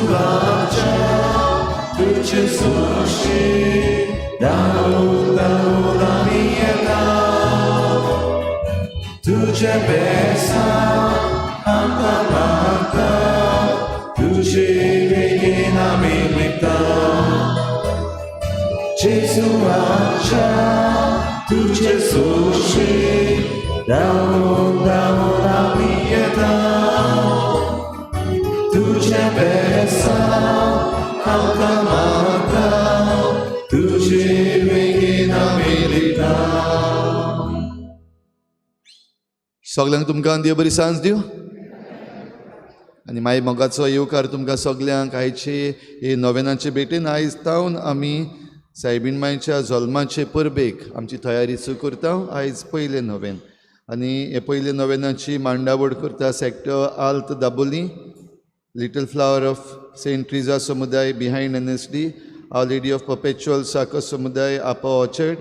आमच्या तुजे सोशी धांवून धांवून आमी येता तुजे बेसांव आमकां मागता तुजे बेगीन आमी लिपता जेजू आमच्या तुजे सोशी धांवून धांवून आमी येता तुजे बेसांव आमकां मागता तुजे बेगीन आमी लिपता. सगल्यांक तुमकां देव बरी सांज दिवं आनी मागीर मोगाचो येवकार तुमकां सगल्यांक आयचे हे नोवेनाचे भेटेन. आयज तावन आमी सायबीण मायच्या जल्माचे परबेक आमची तयारी सुरू करता. आयज पयलें नोवेन आनी हे पयले नोवेनाची मांडावळ करता sector Alt Dabolim, little flower of Saint Teresa समुदाय behind NSD, our lady of perpetual succour समुदाय आपा ऑर्चर्ड,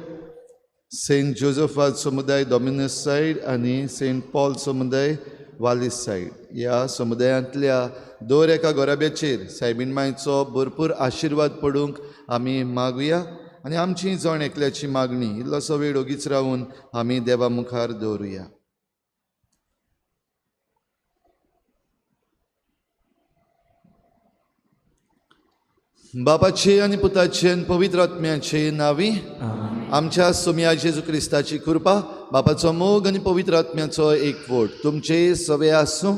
सेंट जोजफ वाज समुदाय डॉमिनस सायड आनी सेंट पॉल समुदाय वालीस सायड. ह्या समुदायांतल्या दर एका घराब्याचेर सायबीण मायचो भरपूर आशिर्वाद पडूंक आमी मागुया आनी आमची जण एकल्याची मागणी इल्लोसो वेळ ओगीच रावून आमी देवा मुखार दवरुया. बापाचे आनी पुताचे आनी पवित्र आत्म्याचे नांवी आमच्या सोम्या जेजू क्रिस्ताची कृपा, बापाचो मोग आनी पवित्र आत्म्याचो एकवट तुमचे सवे आसूं.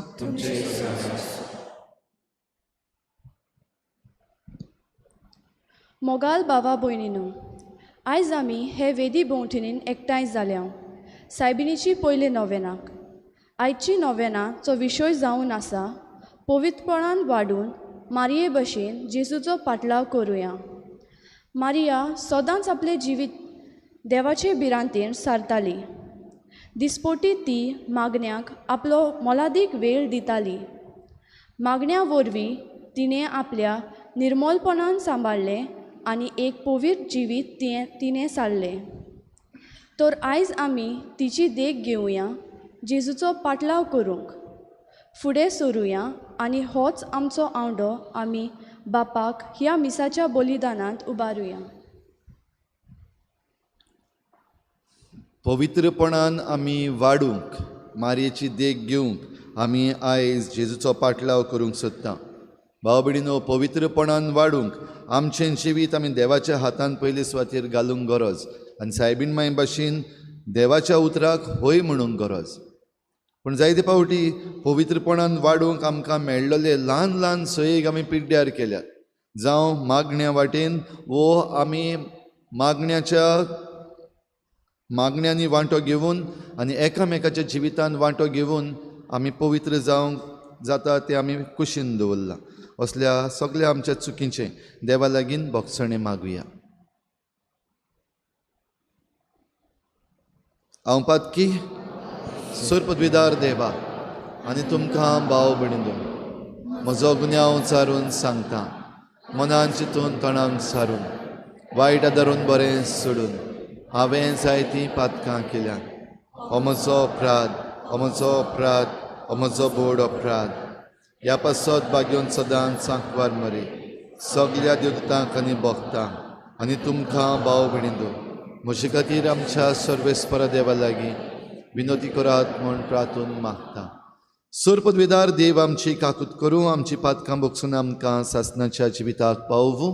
मोगाल बाबा भयणीनू, आयज आमी हे वेदी भोंवतणीन एकठांय जाल्या सायबिणीची पयले नोवेनाक. आयची नोवेनाचो विशय जावन आसा पवित्रपणान वाडून मारिये भशेन जेजूचो पाटलाव करुया. मारिया सदांच आपलें जिवीत देवाचे भिरांतेन सारताली. दिसपोटी ती मागण्याक आपलो मोलादीक वेळ दिताली. मागण्या वरवीं तिणें आपल्या निर्मोलपणान सांबाळ्ळें आनी एक पवित्र जिवीत तिणें सारलें. तर आयज आमी तिची देख घेवया, जेजूचो पाटलाव करूंक फुडें सरुया आनी होच आमचो आवंडो आमी बापाक ह्या मिसाच्या बलिदानांत उबारुया. पवित्रपणान आमी वाडूंक, मारयेची देख घेवंक आमी आयज जेजूचो पाटलाव करूंक सोदता. भाव भयणीनो, पवित्रपणान वाडूंक आमचें जिवीत आमी देवाच्या हातान पयले सुवातेर घालूंक गरज आनी सायबीण माय भाशेन देवाच्या उतराक हय म्हणूंक गरज. पूण जायते फावटी पवित्रपणान वाडूंक आमकां मेळ्ळले ल्हान ल्हान सयेक आमी पिड्ड्यार केल्यात, जावं मागण्या वाटेन वो आमी मागण्यांनी वांटो घेवन आनी एकामेकाच्या जिवितान वांटो घेवन आमी पवित्र जावंक जाता तें आमी कुशीन दवरलां. असल्या सगल्या आमच्या चुकीचें देवा लागीं भोगसणें मागुया. हांव पातकी सोरपदवीदार देवा आनी तुमकां भाव भयणीनो म्हजो गुन्यांव सारून सांगता, मनान चिंतून तणांक सारून वायट आदारून बरें सोडून हांवें जायतीं पातकां केल्यात. हो म्हजो अपराध, हो म्हजो अपराध, हो म्हजो बोड अपराध. ह्या पासत बागेवन सदांच सांकवार मरे सगल्या देवतांक आनी भक्तांक आनी तुमकां भाव भयणीनो म्हजे खातीर आमच्या सर्वेस्परा देवा लागीं विनोती करात म्हूण प्रार्थून मागता. सोरपदवेदार देव आमची काकूत करूं, आमची पातकां भोगसून आमकां सासणाच्या जिविताक पावूं.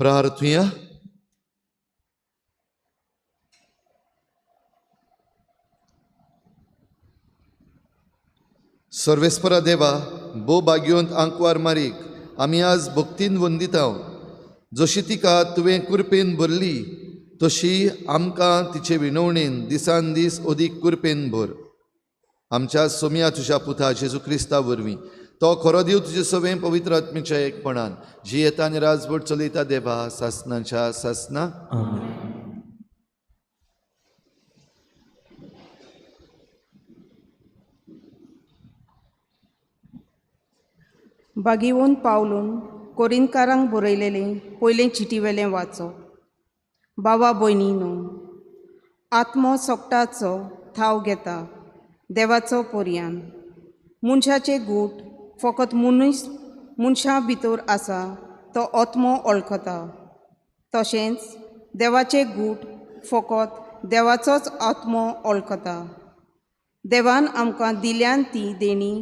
प्रार्थुया. सर्वेस्परा देवा, भो भाग्योंत आंकवार मारीक आमी आज भक्तीन वंदिताव. जशी तिका तुवें कुरपेन भरली तशी आमकां तिचे विनवणेन दिसान दीस अदीक कुरपेन भर. आमच्या सोम्या तुज्या पुता जेजू क्रिस्ता वरवीं तो खरो देव तुजे सवें पवित्र आत्मेच्या एकपणान जियेता आनी राजवट चलयता देवा सासनाच्या सासना. बागीवन पावलून कोरिंतकारांक बरयलेलें पयलें चिटीवेलें वाचो. बाबा भयणीनो, आत्मो सोकटाचो थाव घेता देवाचो पोरयान. मनशाचे गूट फकत मनीस मनशां भितर आसा तो आत्मो वळखता, तशेंच देवाचे गूट फकत देवाचोच आत्मो वळखता. देवान आमकां दिल्यान ती देणी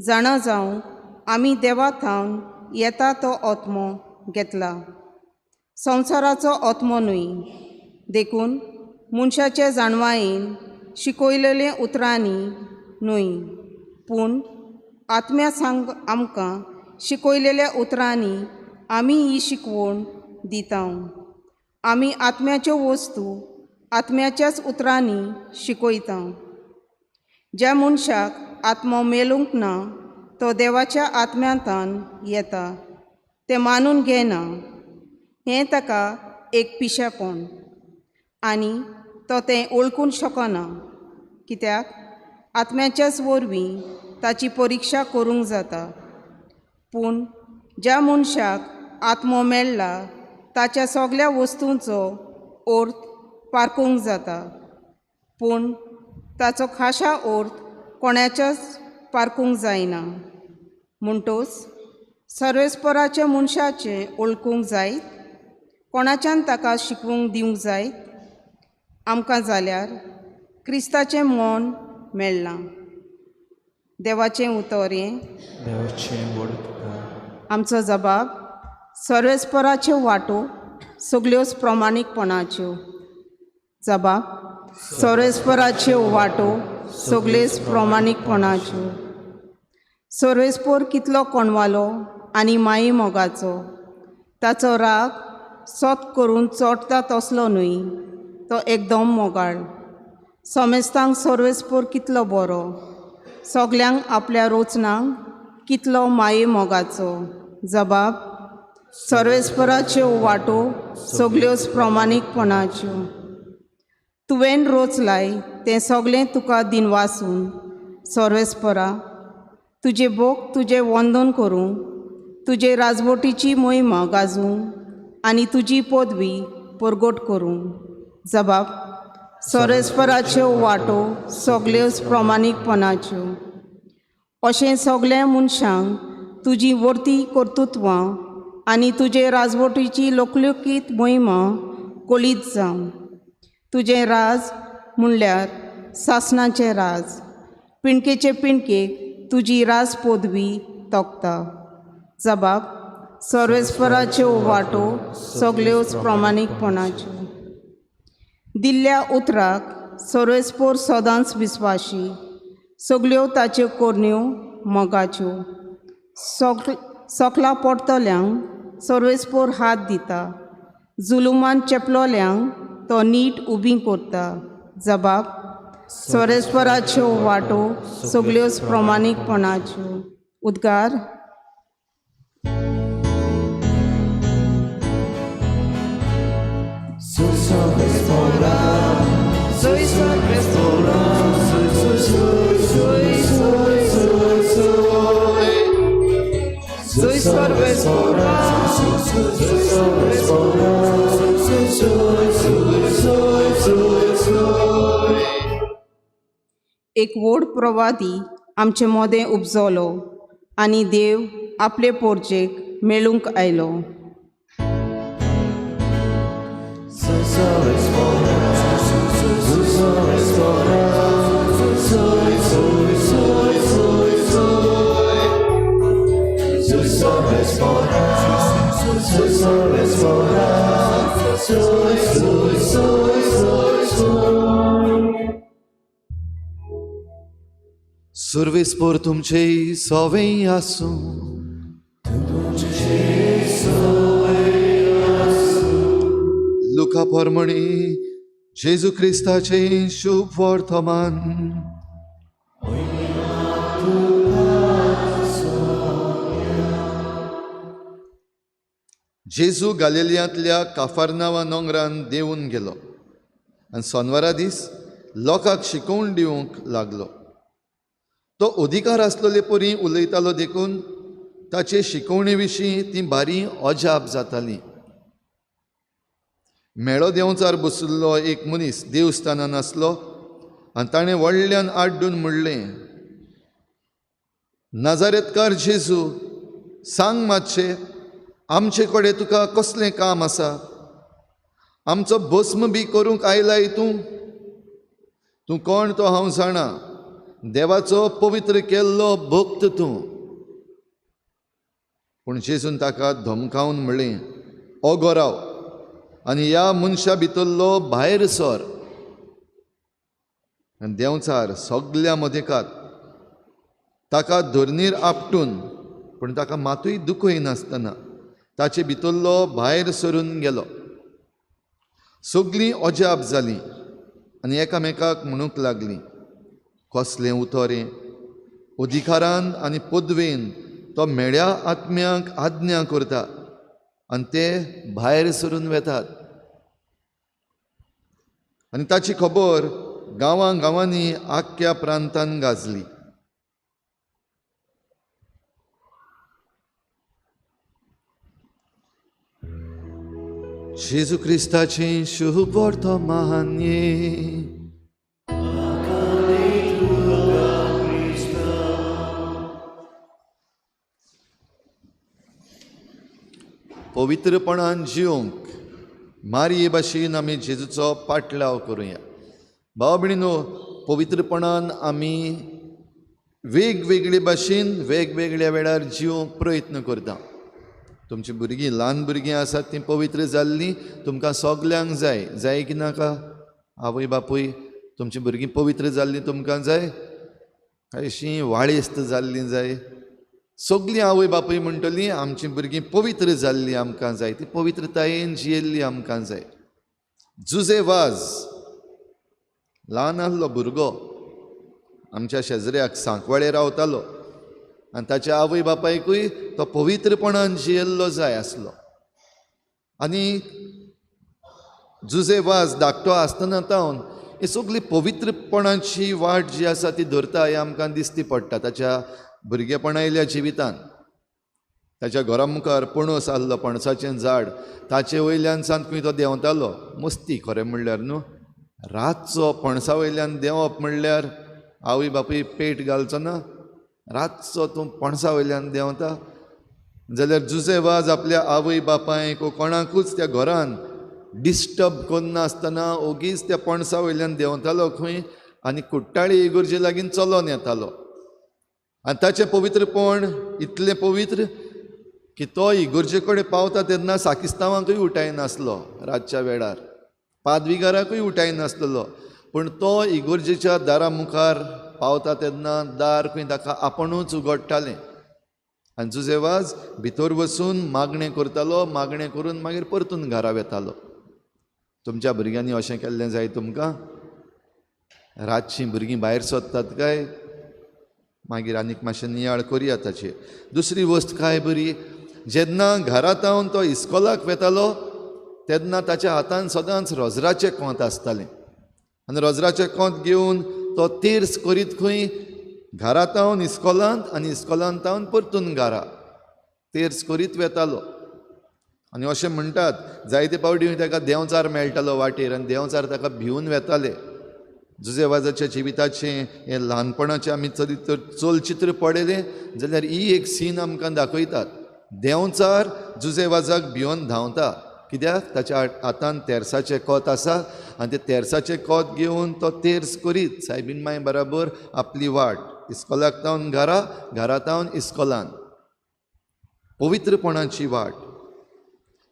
जाणा जावंक आमी देवा थावन येता तो आत्मो घेतला, संवसाराचो आत्मो न्हय. देखून मनशाचे जाणवायेन शिकयलेले उतरांनी न्हय, पूण आत्म्या सांग आमकां शिकयलेल्या उतरांनी आमी ही शिकवण दिता. आमी आत्म्याच्यो वस्तू आत्म्याच्याच उतरांनी शिकयता. ज्या मनशाक आत्मो मेळूंक ना तो देवाच्या आत्म्यांतान येता तें मानून घेना, हें ताका एक पिशेपण आनी तो तें वळखूंक शकना, कित्याक आत्म्याच्याच वरवीं ताची परिक्षा करूंक जाता. पूण ज्या मनशाक आत्मो मेळ्ळा ताच्या सगळ्या वस्तूंचो अर्थ पारखूंक जाता, पूण ताचो खाशा अर्थ कोणाच्याच पारखूंक जायना. म्हणटोच सर्वेस्पराच्या मनशाचें वळखूंक जायत, कोणाच्यान ताका शिकवूंक दिवंक जायत. आमकां जाल्यार क्रिस्ताचें मन मेळ्ळां. देवाचें उतर हें. आमचो जबाब सर्वेस्पराच्यो वाटो सगल्योच प्रमाणीकपणाच्यो. जबाब सर्वेस्पराच्यो वाटो सगल्योच प्रमाणीकपणाच्यो. सर्वेस्पोर कितलो कोणवालो आनी माई मोगाचो, ताचो राग सोत करून चोडटा तसलो न्हय, तो एकदम मोगाळ. समेस्तांक सर्वेस्पोर कितलो बरो, सगल्यांक आपल्या रोचनांक कितलो माये मोगाचो. जबाब सर्वेस्पराच्यो वाटो सगल्योच प्रमाणीकपणाच्यो. तुवें रोचलाय तें सगळें तुका दिनवासून सर्वेस्परा, तुजे भोग तुजें वंदन करूं, तुजे राजवटीची मोहिमा गाजूं आनी तुजी पदवी परगट करूं. जबाब सर्वेस्पराच्यो वाटो सगल्योच प्रमाणीकपणाच्यो. अशें सगल्या मनशांक तुजी वर्ती कर्तृत्वां आनी तुजे राजवटीची लोकलोकीत मोहिमा कळीत जावं. तुजें राज म्हणल्यार सासणाचें राज, पिणकेचे पिणकेक तुजी राज पदवी तोखता. जबाब सर्वेस्पराच्यो वाटो सगल्योच प्रमाणीकपणाच्यो. दिल्ल्या उतराक सर्वेस्पोर सदांच विस्वाशी, सगल्यो ताच्यो करण्यो मोगाच्यो. सकला पडटल्यांक सर्वेस्पोर हात दिता, जुलुमान चेपलोल्यांक तो नीट उबी करता. जबाब सर्वेस्पराच्यो वाटो सगल्योच प्रमाणीकपणाच्यो. उद्गार. एक व्हड प्रवादी आमचे मोदें उपजलो आनी देव आपले पोरजेक मेळूंक आयलो. सर्वेस्पोर तुमचे सवें आसूं. परमणी जेजू क्रिस्ताचें शुभ वर्तमान. जेजू गालिलियांतल्या काफारनावा नोंगरान देंवून गेलो आनी सोनवारा दीस लोकांक शिकोवन दिवंक लागलो. तो अधिकार आसलेले परी उलयतालो देखून ताचे शिकोवणे विशीं ती बारी अजाप जाताली. मेळो देंवचार बशिल्लो एक मनीस देवस्थानान आसलो आनी ताणें व्हडल्यान आड्डून म्हणलें, नाजारेतकार जेजू, सांग मातशें, आमचे कडेन तुका कसलें काम आसा? आमचो भस्म बी करूंक आयलाय तूं? तूं कोण तो हांव जाणा, देवाचो पवित्र केल्लो भक्त तूं. पूण जेजून ताका धमकावन म्हणलें, ओगो राव आनी ह्या मनशा भितरलो भायर सर. आनी देंवचार सगल्या मदेकात ताका धरणीर आपटून, पूण ताका मातूय दुखयनासतना ताचे भितरलो भायर सरून गेलो. सगलीं अजाप जालीं आनी एकामेकाक म्हणूंक लागलीं, कसलें उतर हें? अधिकारान आनी पदवेन तो मेळ्या आत्म्यांक आज्ञा करता आनी ते भायर सरून वेतात. आनी ताची खबर गांवां गांवांनी आख्ख्या प्रांतान गाजली. जेजू क्रिस्ताचें शुभ वर्तमान. पवित्रपणान जिवंक मारये भाशेन आमी जेजूचो पाटलाव करुया. भाव भयणीनो, पवित्रपणान आमी वेगवेगळे भाशेन वेगवेगळ्या वेळार जिवंक प्रयत्न करता. तुमची भुरगीं, ल्हान भुरगीं आसात तीं पवित्र जाल्लीं तुमकां सगल्यांक जाय. जाय की नाका? आवय बापूय तुमची भुरगीं पवित्र जाल्लीं तुमकां जाय? अशीं वाळेस्त जाल्लीं जाय? सगलीं आवय बापूय म्हणटलीं आमची भुरगीं पवित्र जाल्लीं आमकां जाय, ती पवित्रतायेन जियेल्ली आमकां जाय. जुजे वाज ल्हान आसलो भुरगो, आमच्या शेजऱ्याक सांकवाळे रावतालो आनी ताच्या आवय बापायकूय तो पवित्रपणान जियेल्लो जाय आसलो. आनी जुजे वाज धाकटो आसतना तावन ही सगली पवित्रपणाची वाट जी आसा ती धरता हें आमकां दिसती पडटा. ताच्या भुरगेपणायल्या जिवितान ताच्या घरा मुखार पणस आसलो, पणसाचें झाड, ताचे वयल्यान सावन खंय तो देंवतालो. मस्ती खरें म्हणल्यार न्हू, रातचो पणसा वयल्यान देंवप म्हणल्यार आवय बापूय पेट घालचो ना, रातचो तूं पणसा वयल्यान देंवता जाल्यार जुजे वाज आपल्या आवय बापायक कोणाकूच त्या घरान डिस्टर्ब करनासतना ओगीच त्या पणसा वयल्यान देंवतालो खंय आनी कुट्टाळी इगर्जे लागीं चलोन येतालो. आनी ताचें पवित्रपण इतलें पवित्र की तो इगर्जे कडेन पावता तेन्ना साकिस्तांवांकूय उठायनासलो, रातच्या वेळार पादविगाराकूय उठायनासलो, पूण तो इगर्जेच्या दारा मुखार पावता तेन्ना दार खंय ताका आपुणूच उगडटालें. आनी जुजे वाज भितर वचून मागणें करतालो, मागणें करून मागीर परतून घरा वेतालो. तुमच्या भुरग्यांनी अशें केल्लें जाय तुमकां? रातचीं भुरगीं भायर सोदतात काय? मागीर आनीक मातशें नियाळ करुया ताचेर. दुसरी वस्त काय बरी, जेन्ना घरांत हांव तो इस्कोलाक वेतालो तेन्ना ताच्या हातान सदांच रोजराचें कोंत आसतालें आनी रोजराचें कोंत घेवन तो तेर्स करीत खंय घरांत हांव इस्कोलांत आनी इस्कोलांत हांव परतून घरा तेर्स करीत वेतालो. आनी अशें म्हणटात जायते पावटी ताका देंवचार मेळटालो वाटेर आनी देंवचार ताका भिवन वेताले. जुजे वाजाच्या जिविताचें हें ल्हानपणाचें आमी चरित्र चलचित्र पळयलें जाल्यार ही एक सीन आमकां दाखयतात. देंवचार जुजे वाजाक भिवन धांवता, कित्याक ताच्या हातान तेर्साचें कोत आसा आनी तें तेर्साचें कोत घेवन तो तेर्स करीत सायबीन माय बराबर आपली वाट इस्कोलाक तावन घरा, घरा तावन इस्कोलान, पवित्रपणाची वाट.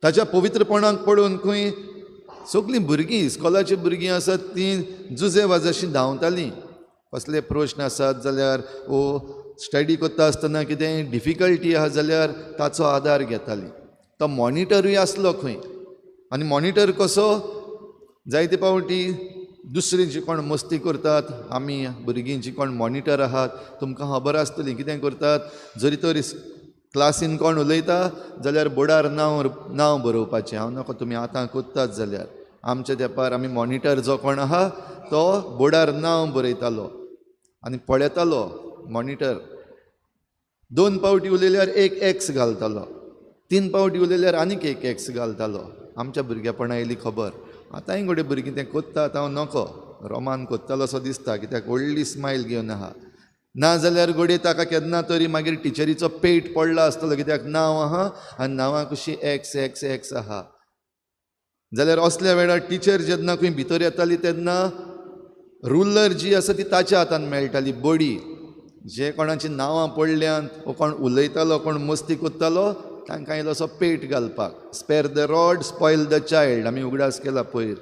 ताच्या पवित्रपणाक पळोवन खंय सगळीं भुरगीं इस्कोलाचीं भुरगीं आसात तीं जुजे वाजाशी धांवतालीं. कसले प्रश्न आसात जाल्यार वो स्टडी करता आसतना कितें डिफिकल्टी आहा जाल्यार ताचो आदार घेतालीं. तो मॉनिटरूय आसलो खंय, आनी मॉनिटर कसो जायते पावटी दुसरी जी कोण मस्ती करतात, आमी भुरगीं जी कोण मॉनिटर आहात तुमकां खबर आसतली कितें करतात. जरी तर क्लासीन कोण उलयता जाल्यार बोर्डार नांव बरोवपाचें. हांव नाका तुमी आतां करतात जाल्यार आमच्या तेंपार आमी मॉनिटर जो कोण आहा तो बोर्डार नांव बरयतालो आनी पळयतालो. मॉनिटर 2 पावटी उलयल्यार एक एक्स घालतालो, 3 पावटी उलयल्यार आनीक एक एक्स घालतालो. आमच्या भुरगेपणा येयली खबर. आतांय घडये भुरगीं तें कोत्तात, हांव नको रोमान कोत्तालो असो दिसता कित्याक व्हडली स्मायल घेवन आहा. नाजाल्यार घडये ताका केन्ना तरी मागीर टिचरीचो पेट पडला आसतलो कित्याक नांव आहा आनी नांवां कशी एक्स एक्स एक्स आहा. जाल्यार असल्या वेळार टिचर जेन्ना खंय भितर येताली तेन्ना रुलर जी आसा ती ताच्या हातान मेळटाली, बडी. जे कोणाची नांवां पडल्यान वो कोण उलयतालो कोण मस्ती करतालो तांकां इल्लोसो पेट घालपाक. Spare the rod spoil the child आमी उगडास केला पयर.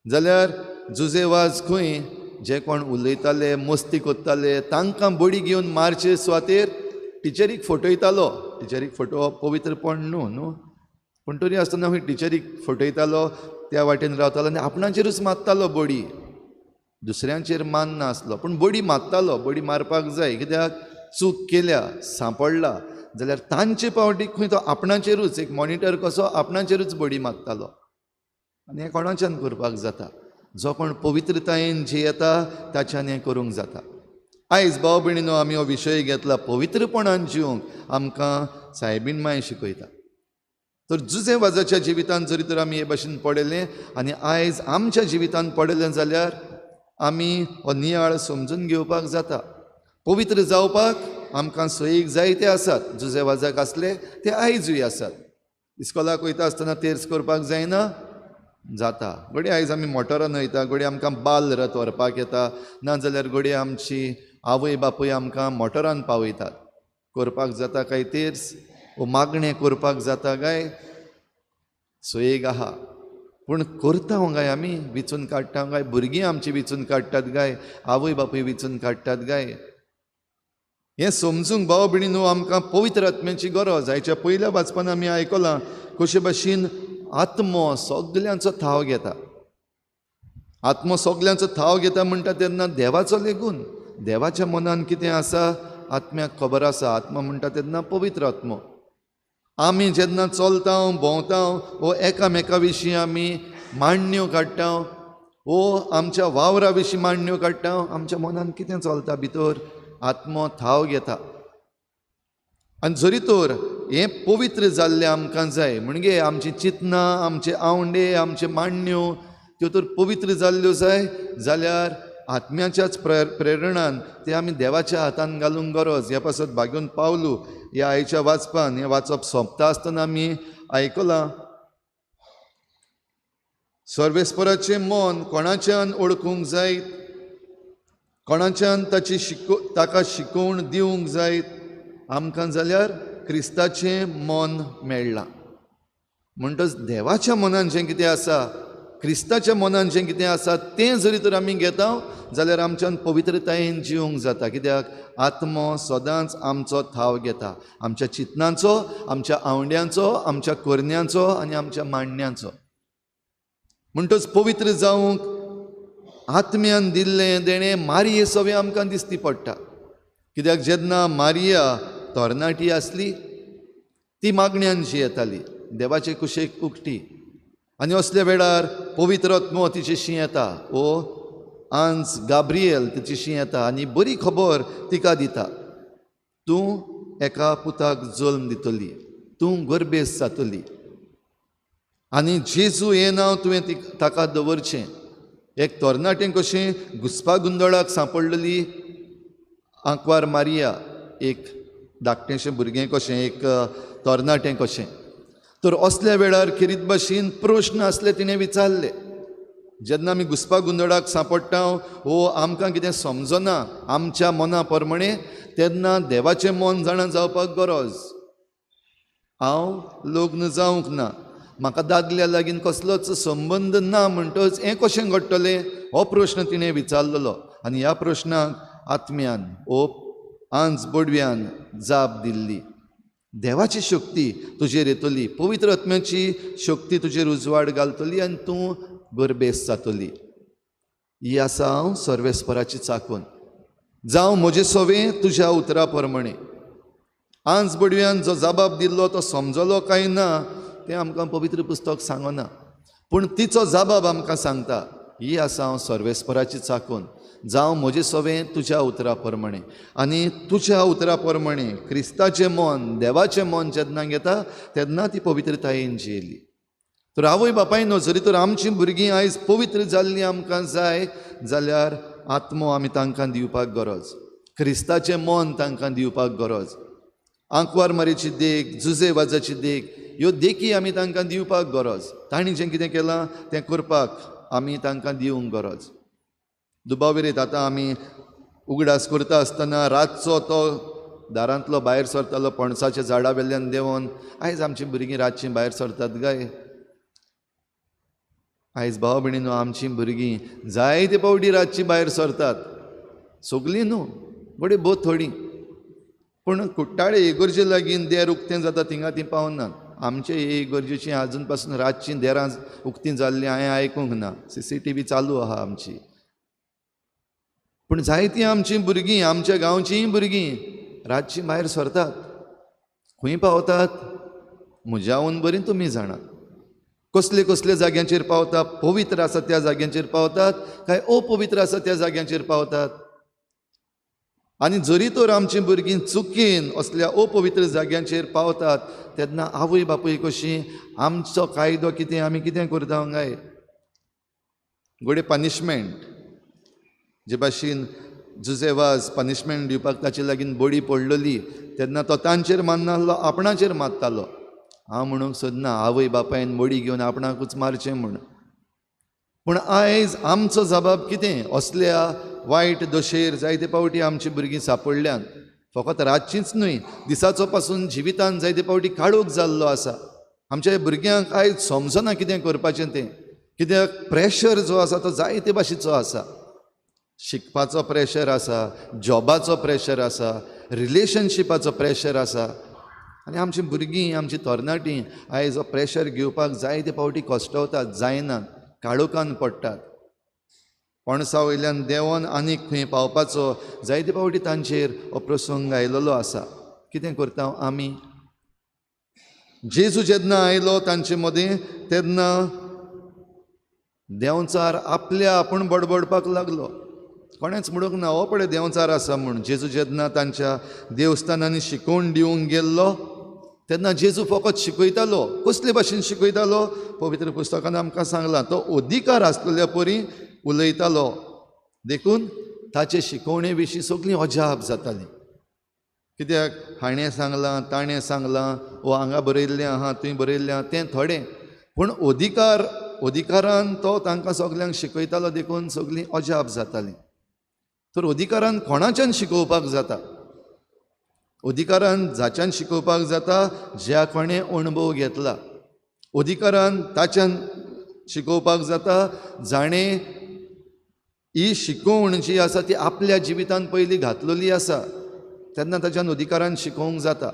जाल्यार जुजे वाज खंय जे कोण उलयताले मस्ती करताले तांकां बडी घेवन मारचे सुवातेर टिचरीक फटयतालो. टिचरीक फटोवप पवित्रपण न्हू न्हू, पूण तरी आसतना खंय टिचरीक फटयतालो, त्या वाटेन रावतालो आनी आपणाचेरूच मारतालो बडी. दुसऱ्यांचेर माननासलो पूण बडी मारतालो. बडी मारपाक जाय कित्याक चूक केल्या सांपडला जाल्यार तांचे पावटी खंय तो आपणाचेरूच एक मॉनिटर कसो आपणाचेरूच बडी मारतालो. आनी हें कोणाच्यान करपाक जाता? जो कोण पवित्रतायेन जियेता ताच्यान हें करूंक जाता. आयज भाव भयणीनो आमी हो विशय घेतला पवित्रपणान जिवंक आमकां सायबीण माय शिकयता. तर जुजे वाजाच्या जिवितान जरी तर आमी हे भाशेन पडयलें आनी आयज आमच्या जिवितान पडयलें जाल्यार आमी हो नियाळ समजून घेवपाक जाता. पवित्र जावपाक आमकां सोयीक जायते आसात. जुजे वाजाक आसले ते आयजूय आसात. इस्कोलाक वयता आसतना तेर्स करपाक जायना जाता. घडये आयज आमी मोटरान वयता, घडये आमकां बाल रथ व्हरपाक येता, नाजाल्यार घडये आमची आवय बापूय आमकां मोटरान पावयतात. करपाक जाता काय तेर्स वो मागणें करपाक जाता काय? सोयीक आहा पूण करता काय आमी? विचून काडटा काय? भुरगीं आमची विचून काडटात काय? आवय बापूय विचून काडटात काय? हें समजूंक भाव भयणीनो आमकां पवित्र आत्म्याची गरज. आयच्या पयल्या वाचपान आमी आयकलां कशे भाशेन आत्मो सगल्यांचो थाव घेता. आत्मो सगल्यांचो थाव घेता म्हणटा तेन्ना देवाचो लेगून देवाच्या मनान कितें आसा आत्म्याक खबर आसा. आत्मो म्हणटा तेन्ना पवित्र आत्मो. आमी जेन्ना चलता भोंवता वो एकामेका विशीं आमी मांडण्यो काडटा वो आमच्या वावरा विशीं मांडण्यो काडटा, आमच्या मनान कितें चलता भितर आत्मो थाव घेता. आनी जरी तर हें पवित्र जाल्लें आमकां जाय म्हणजे आमची चिंतनां, आमचे आवंडे, आमचे मांडण्यो त्यो तर पवित्र जाल्ल्यो जाय जाल्यार आत्म्याच्याच प्रेरणान ते आमी देवाच्या हातान घालूंक गरज. ह्या पासत भागून पावलू ह्या आयच्या वाचपान हें वाचप सोंपता आसतना आमी आयकलां सर्वेस्पराचें मन कोणाच्यान वळखूंक जायत, कोणाच्यान ताची ताका शिकोवण दिवंक जायत. आमकां जाल्यार क्रिस्ताचें मन मेळ्ळां. म्हणटच देवाच्या मनान जें कितें आसा, क्रिस्ताच्या मनान जें कितें आसा तें जरी तर आमी घेता जाल्यार आमच्यान पवित्रतायेन जिवंक जाता. कित्याक आत्मो सदांच आमचो थाव घेता, आमच्या चिंतनांचो, आमच्या आवंड्यांचो, आमच्या करण्यांचो आनी आमच्या मांडण्यांचो. म्हणटच पवित्र जावंक आत्म्यान दिल्लें देणें मारिये सवें आमकां दिसती पडटा. कित्याक जेन्ना मारिया तरणाटी आसली ती मागण्यान जियेताली, देवाचे कुशेक उकटी, आनी असल्या वेळार पवित्र आत्मो तिचेशी येता, ओ आंज गाब्रियल तिचेशी येता आनी बरी खबर तिका दिता, तूं एका पुताक जल्म दितली, तूं गर्भेस्त जातली आनी जेजू हें नांव तुवें ताका दवरचें. एक तरणाटें कशें घुस्पा गुंदळाक सांपडलेली आंकवार मारिया, एक धाकटेंशें भुरगें कशें, एक तरणाटें कशें. तर असल्या वेळार खेरीत भाशेन प्रश्न आसले तिणें विचारले. जेन्ना आमी घुस्पा गुंदळाक सांपडटा वो आमकां कितें समजना आमच्या मना प्रमाणे तेन्ना देवाचें मन जाणा जावपाक गरज. हांव लग्न जावंक ना, म्हाका दादल्या लागीं कसलोच संबंद ना, म्हणटच हें कशें घडटलें हो प्रश्न तिणें विचारलेलो. आनी ह्या प्रश्नाक आत्म्यान ओ आंज बोडव्यान जाप दिल्ली. देवाची शक्ती तुजेर येतली, पवित्र आत्म्याची शक्ती तुजेर उजवाड घालतली आनी तूं गरबेस जातली. ही आसा हांव सर्वेस्पराची चाकून, जावं म्हजें सवें तुज्या उतरा प्रमाणे. आंज बडव्यान जो जबाब दिल्लो तो समजलो काय ना तें आमकां पवित्र पुस्तक सांगना, पूण तिचो जबाब आमकां सांगता, ही आसा हांव सर्वेस्पराची चाकून, जावं म्हजें सवें तुज्या उतरा प्रमाणे. आनी तुज्या उतरा प्रमाणे क्रिस्ताचें मन, देवाचें मन जेन्ना घेता तेन्ना ती पवित्रतायेन जियेली. तर आवय बापायनो, जरी तर आमचीं भुरगीं आयज पवित्र जाल्लीं आमकां जाय जाल्यार आत्मो आमी तांकां दिवपाक गरज, क्रिस्ताचें मन तांकां दिवपाक गरज. आंकवार मारीची देख, जुजे वाजाची देख, ह्यो देखी आमी तांकां दिवपाक गरज. तांणी जें कितें केलां तें करपाक आमी तांकां दिवंक गरज. दुबाविरीत आतां आमी उगडास करता आसतना रातचो तो दारांतलो भायर सरतालो पणसाच्या झाडा वेल्यान देंवन. आयज आमचीं भुरगीं रातचीं भायर सरतात काय? आयज भाव भयणीनो, आमचीं भुरगीं जायते पावटी रातचीं भायर सरतात, सगलीं न्हू, बडी भोव थोडीं, पूण कुट्टाळे इगर्जे लागीं देर उक्तें जाता थिंगा तीं पावनात. आमचे हे इगर्जेचीं आजून पासून रातचीं देरां उक्तीं जाल्लीं हांवें आयकूंक ना. CCTV चालू आहा आमची. पूण जायतीं आमचीं भुरगीं, आमच्या गांवचींय भुरगीं रातचीं भायर सरतात. खंय पावतात म्हज्याहून बरीं तुमी जाणात. कसले कसले जाग्यांचेर पावता, पवित्र आसा त्या जाग्यांचेर पावतात काय अपवित्र आसा त्या जाग्यांचेर पावतात. आनी जरी तर आमचीं भुरगीं चुकीन असल्या अपवित्र जाग्यांचेर पावतात तेन्ना आवय बापूय कशी, आमचो कायदो कितें, आमी कितें करता काय? घडये पनिशमेंट, जे भाशेन जुजे वाज पनिशमेंट दिवपाक ताचे लागीं बडी पडलेली तेन्ना तो तांचेर मारनासलो, आपणाचेर मारतालो. हांव म्हणूंक सोदना आवय बापायन बडी घेवन आपणाकूच मारचें म्हूण, पूण आयज आमचो जबाब कितें? असल्या वायट दशेर जायते पावटी आमची भुरगीं सापडल्यान. फकत रातचींच न्हय, दिसाचो पासून जिवितान जायते पावटी काळोख जाल्लो आसा. आमच्या भुरग्यांक आयज समजना कितें करपाचें तें, कित्याक प्रेशर जो आसा तो जायते भाशेचो आसा. शिकपाचो प्रेशर आसा, जॉबाचो प्रेशर आसा, रिलेशनशिपाचो प्रेशर आसा. आनी आमची भुरगीं, आमची तरणाटीं आयज हो प्रेशर घेवपाक जायते पावटी कश्टवतात, जायनात, काळोखान पडटात. पणसा वयल्यान देंवन आनीक खंय पावपाचो जायते पावटी तांचेर हो प्रसंग आयलेलो आसा. कितें करता आमी? जेजू जेन्ना आयलो तांचे मदें तेन्ना देंवचार आपल्या आपूण बडबडपाक लागलो. कोणेंच म्हणूंक ना हो पळय देंवचार आसा म्हूण. जेजू जेन्ना तांच्या देवस्थानांनी शिकोवन दिवंक गेल्लो तेन्ना जेजू फकत शिकयतालो. कसले भाशेन शिकयतालो? पवित्र पुस्तकान आमकां सांगलां, तो अधिकार आसलेल्या परी उलयतालो. देखून ताचे शिकवणे विशीं सगळीं अजाप जातालीं. कित्याक हाणें सांगलां, ताणें सांगलां, वो हांगा बरयल्लें आहा, थंय बरयल्लें आहा, तें थोडें, पूण अधिकारान तो तांकां सगल्यांक शिकयतालो. देखून सगळीं अजाप जातालीं. तर अधिकारान कोणाच्यान शिकोवपाक जाता? अधिकारान जाच्यान शिकोवपाक जाता ज्या कोणें अणभव घेतला. अधिकारान ताच्यान शिकोवपाक जाता जाणें ही शिकोवण जी आसा ती आपल्या जिवितान पयलीं घातलेली आसा, तेन्ना ताच्यान अधिकारान शिकोवंक जाता.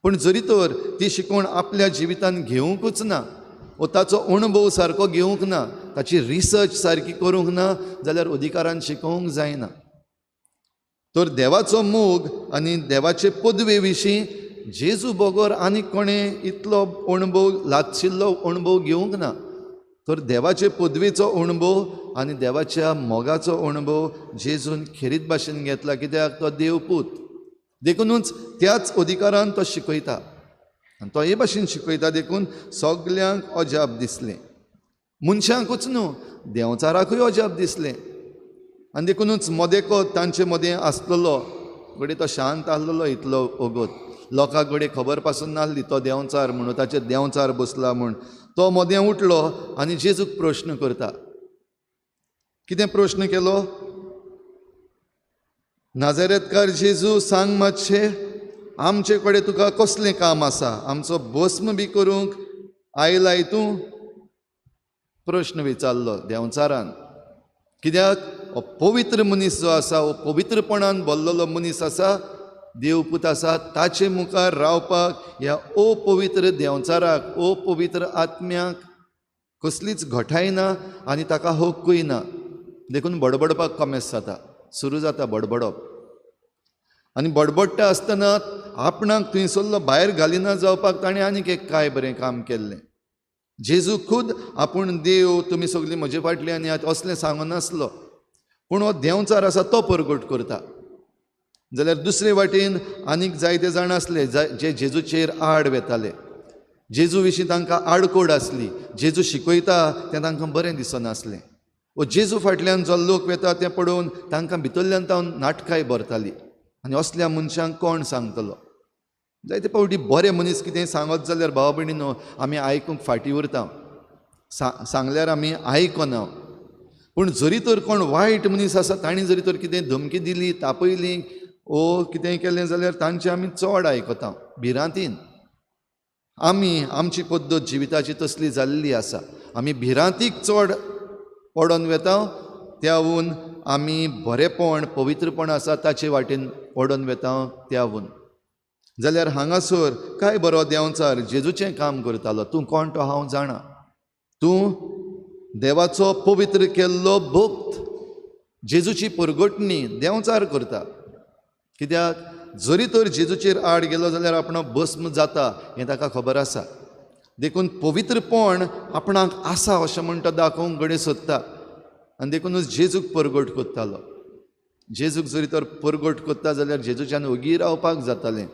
पूण जरी तर ती शिकोवण आपल्या जिवितान घेवंकूच ना, वो ताचो अणभव सारको घेवंक ना, ताची रिसर्च सारकी करूंक ना, जाल्यार अधिकारान शिकोवंक जायना. तर देवाचो मोग आनी देवाचे पदवे विशीं जेजू बगर आनी कोणें इतलो अणभव, लागशिल्लो अणभव घेवंक ना. तर देवाचे पदवेचो अणभव आनी देवाच्या मोगाचो अणभव जेजून खेरीत भाशेन घेतला. कित्याक? तो देवपूत. देखुनूच त्याच अधिकारान तो शिकयता आनी तो हे भाशेन शिकयता. देखून सगल्यांक अजाप दिसलें, मनशांकूच न्हू, देंवचाराकूय अजाप दिसलें. आनी देखुनूच मदेको तांचे मदें आसलेलो, घडये तो शांत आसलेलो इतलो वगत, लोकांक घडये खबर पासून नासली तो देंवचार म्हणून, ताचेर देंवचार बसला म्हूण. तो मदें उठलो आनी जेजूक प्रश्न करता. कितें प्रश्न केलो? नाजारेतकार जेजू, सांग मातशें, आमचे कडेन तुका कसलें काम आसा? आमचो भस्म बी करूंक आयलाय तूं? प्रश्न विचारलो देंवचारान. कित्याक? हो पवित्र मनीस जो आसा, हो पवित्रपणान भरलेलो मनीस आसा, देवपूत आसा, ताचे मुखार रावपाक ह्या अपवित्र देंवचाराक, अपवित्र आत्म्याक कसलीच घटाय ना आनी ताका हक्कूय ना. देखून बडबडपाक कमेस जाता, सुरू जाता बडबडप. आनी बडबडटा आसतना आपणाक थंयसरलो भायर घालिना जावपाक ताणें आनीक एक काय बरें काम केल्लें. जेजू खुद आपूण देव, तुमी सगळीं म्हजे फाटल्यान येयात असलें सांगनासलो, पूण हो देंवचार आसा तो परगट करता. जाल्यार दुसरे वाटेन आनीक जायते जाण आसले जे जेजूचेर आड वेताले. जेजू विशीं तांकां आडकोड आसली, जेजू शिकयता तें तांकां बरें दिसनासलें. वो जेजू फाटल्यान जो लोक वेता तें पळोवन तांकां भितरल्यान तावन नाटकाय भरताली. आनी असल्या मनशांक कोण सांगतलो? जायते फावटी बरे मनीस कितें सांगत जाल्यार भाव भयणीनो आमी आयकूंक फाटीं उरता, सांगल्यार आमी आयकना. पूण जरी तर कोण वायट मनीस आसा तांणी जरी तर कितें धमकी दिली, तापयली ओ कितें केलें जाल्यार तांचें आमी चड आयकता भिरांतीन. आमी आमची पद्दत जिविताची तसली जाल्ली आसा, आमी भिरांतीक चड पडोन वेता, त्यावून आमी बरेपण पवित्रपण आसा ताचे वाटेन पडोन वेता त्यावून. जाल्यार हांगासर काय बरो देंवचार जेजूचें काम करतालो. तूं कोण तो हांव जाणा, तूं देवाचो पवित्र केल्लो भक्त, जेजूची परगटणी देंवचार करता. कित्याक जरी तर जेजूचेर आड गेलो जाल्यार आपणो भस्म जाता हें ताका खबर आसा. देखून पवित्रपण आपणाक आसा अशें म्हण तो दाखोवंक घडये सोदता आनी देखूनच जेजूक परगट करतालो. जेजूक जरी तर परगट करता जाल्यार जेजूच्यान ओगी रावपाक जातालें,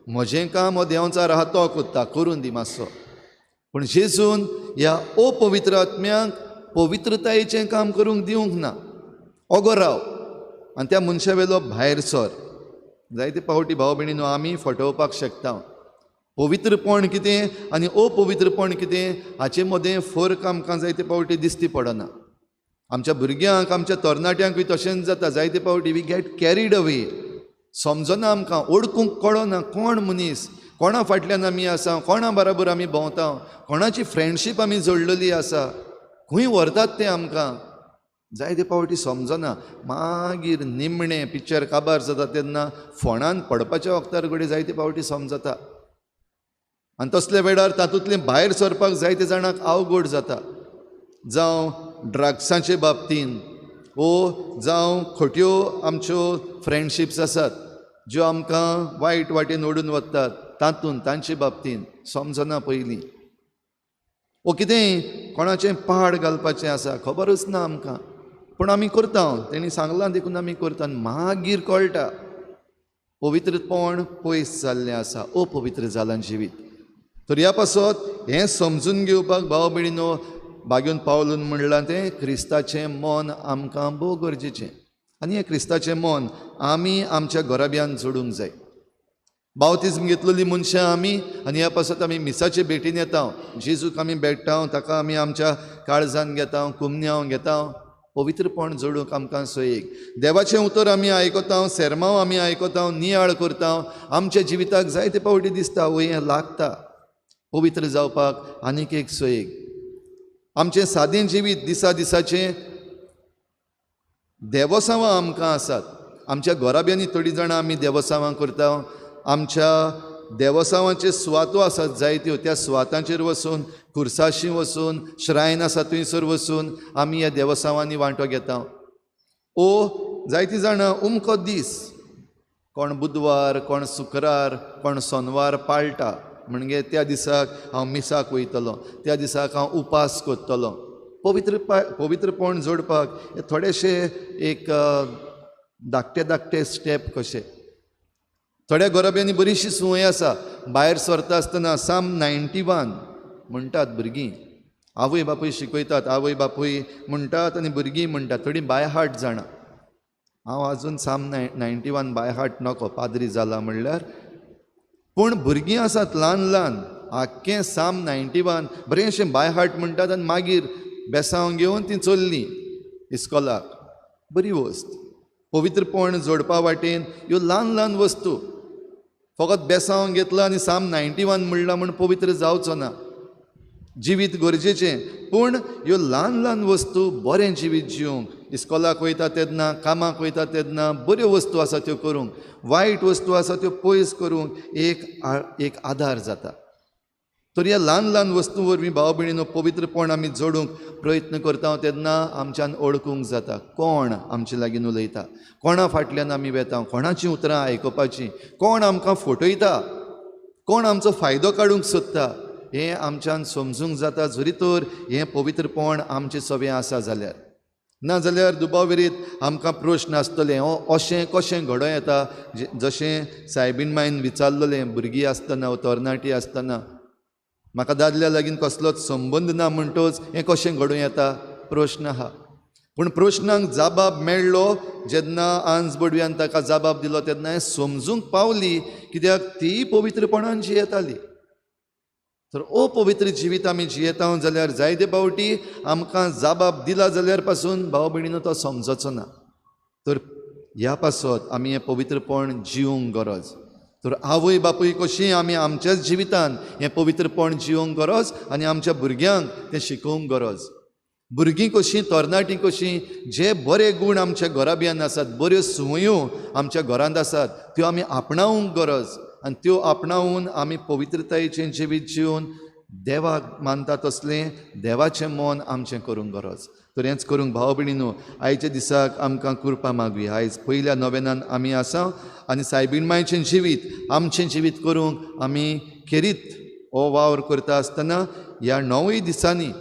म्हजें काम हो देंवचार आहा तो करता, करून दी मातसो. पूण जेजून ह्या अपवित्र आत्म्यांक पवित्रतायेचें काम करूंक दिवंक ना, ओगो राव आनी त्या मनशा वेलो भायर सर. जायते फावटी भाव भयणीनो आमी फटोवपाक शकता. पवित्रपण कितें आनी अपवित्रपण कितें हाचे मदें फरक आमकां जायते फावटी दिसती पडना. आमच्या भुरग्यांक, आमच्या तरणाट्यांकूय तशेंच जाता. जायते फावटी we get carried away, समजना आमकां, ओळखूंक कळना कोण मनीस, कोणा फाटल्यान आमी आसा, कोणा बराबर आमी भोंवता, कोणाची फ्रेंडशीप आमी जोडलेली आसा, खंय व्हरतात ते आमकां जायते फावटी समजना. मागीर निमणें पिक्चर काबार जाता तेन्ना फोणान पडपाच्या वखदार घडये जायते फावटी समजता. आनी तसल्या वेळार तातूंतलें भायर सरपाक जायते जाणांक अवघड जाता. जावं ड्रग्साचे बाबतीन ओ जावं खोट्यो आमच्यो फ्रेंडशिप्स आसात ज्यो आमकां वायट वाटेन ओडून वतात तातूंत तांचे बाबतीन समजना पयलीं. ओ कितेंय कोणाचें पाड घालपाचें आसा खबरूच ना आमकां, पूण आमी करता, तेणी सांगलां देखून आमी करता. मागीर कळटा पवित्रपण पयस जाल्लें आसा, अपवित्र जालां जिवीत. तर ह्या पासत हें समजून घेवपाक भाव भयणीनो बागेवन पावलून म्हणलां तें क्रिस्ताचें मन आमकां भोव गरजेचें. आनी हें क्रिस्ताचें मन आमी आमच्या घराब्यान जोडूंक जाय. बावतिज्म घेतलेली मनशां आमी आनी ह्या पासत आमी मिसाचे भेटीन येता, जेजूक आमी भेट्टा, ताका आमी आमच्या काळजान घेता, कुमन्यांव घेता. पवित्रपण जोडूंक आमकां सोयीक. देवाचें उतर आमी आयकता, सेरमांव आमी आयकता, नियाळ करता, आमच्या जिविताक जायते फावटी दिसता वय हें लागता पवित्र जावपाक आनीक एक सोयीक. आमचें सादें जिवीत दिसा दिसाचें देवसांवां आमकां आसात. आमच्या घराब्यांनी थोडीं जाणां आमी देवसांवां करता. आमच्या देवसांवांच्यो सुवातो आसात जायत्यो, त्या सुवातांचेर वचून, खुर्साशी वचून, श्रायन आसा थंयसर वचून आमी ह्या देवसांवांनी वांटो घेता. ओ जायतीं जाणां उमको दीस, कोण बुधवार, कोण शुक्रार, कोण सोनवार पाळटा, म्हणजे त्या दिसाक हांव मिसाक वयतलो, त्या दिसाक हांव उपास करतलो. पवित्रपण जोडपाक हे थोडेशे एक धाकटे धाकटे स्टेप कशे. थोड्या घराब्यांनी बरीशी संवय आसा, भायर सरता आसतना साम 91 म्हणटात भुरगीं, आवय बापूय शिकयतात, आवय बापूय म्हणटात आनी भुरगीं म्हणटात. थोडीं बाय हार्ट जाणां. हांव आजून साम 91 बाय हार्ट नको, पाद्री जाला म्हणल्यार. पूण भुरगीं आसात ल्हान ल्हान, आख्खें साम 91 बरेंशें बाय हार्ट म्हणटात आनी मागीर बेसांव घेवन तीं चल्लीं इस्कोलाक. बरी वस्त. पवित्रपण जोडपा वाटेन ह्यो ल्हान ल्हान वस्तू. फकत बेसांव घेतला आनी साम 91 म्हणलां म्हूण पवित्र जावचो ना. जिवीत गरजेचें, पूण ह्यो ल्हान ल्हान वस्तू बरें जिवीत जिवंक, इस्कोलाक वयता तेन्ना, कामाक वयता तेन्ना बऱ्यो वस्तू आसा त्यो करूंक, वायट वस्तू आसा त्यो पयस करूंक एक आदार जाता. तर ह्या ल्हान ल्हान वस्तू वरवीं भाव भयणीनो पवित्रपण आमी जोडूंक प्रयत्न करता तेन्ना आमच्यान वळखूंक जाता कोण आमचे लागीं उलयता, कोणा फाटल्यान आमी वेता, कोणाचीं उतरां आयकुपाचीं, कोण आमकां फटयता, कोण आमचो फायदो काडूंक सोदता, हें आमच्यान समजूंक जाता जरी तर हें पवित्रपण आमचें सवें आसा जाल्यार. ना जाल्यार दुबाव आमकां प्रश्न आसतले, हो अशें कशें घडोवं येता? जशें सायबीन मायन विचारलेलें भुरगीं आसतना तरणाटी आसतना, म्हाका दादल्या लागीं कसलोच संबंद ना म्हणटच हें कशें घडोवं येता? प्रश्न आहा. पूण प्रश्नांक जबाब मेळ्ळो जेन्ना आंज बडव्यान ताका जबाब दिलो तेन्ना हें समजूंक पावली, कित्याक ती पवित्रपणान जियेताली. तर अपवित्र जिवीत आमी जियेता जाल्यार जायते फावटी आमकां जबाब दिला जाल्यार पासून भाव भयणीनो तो समजचो ना. तर ह्या पासत आमी हें पवित्रपण जिवंक गरज. तर आवय बापूय कशी आमी आमच्याच जिवितान हें पवित्रपण जिवंक गरज आनी आमच्या भुरग्यांक तें शिकोवंक गरज. भुरगीं कशीं, तरणाटीं कशीं, जे बरे गूण आमच्या घराब्यान आसात, बऱ्यो संवयो आमच्या घरांत आसात, त्यो आमी आपणावंक गरज आनी त्यो आपणावन आमी पवित्रतायेचें जिवीत जिवन देवाक मानता तसलें देवाचें मन आमचें करूंक गरज. तर हेंच करूंक भाव भयणीनो आयच्या दिसाक आमकां कृपा मागुया. आयज पयल्या नोवेनान आमी आसा आनी सायबीण मायचें जिवीत आमचें जिवीत करूंक आमी खेरीत हो वावर करता आसतना ह्या णवूय दिसांनी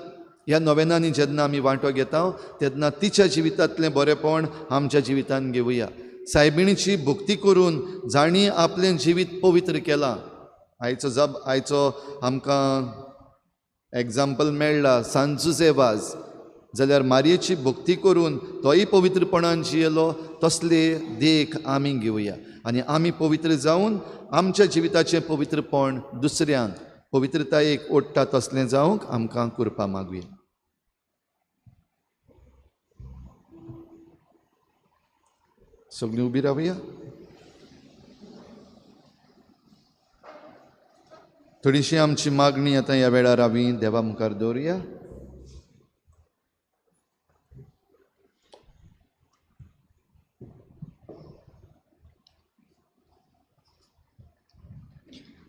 ह्या नोवेनांनी जेन्ना आमी वांटो घेता तेन्ना तिच्या जिवितांतलें बरेंपण आमच्या जिवितांत घेवया. सायबिणीची भक्ती करून जाणी आपलें जिवीत पवित्र केलां, आयचो जब आयचो आमकां एग्जाम्पल मेळ्ळा सांत जुजे वाज, जाल्यार मारयेची भक्ती करून तोय पवित्रपणान जियेलो, तसले देख आमी घेवया आनी आमी पवित्र जावन आमच्या जिविताचें पवित्रपण दुसऱ्यांक पवित्रतायेक ओडटा तसलें जावंक आमकां कृपा मागुया. सगळीं उबी रावया. थोडीशी आमची मागणी आतां ह्या वेळार आमी देवा मुखार दवरुया.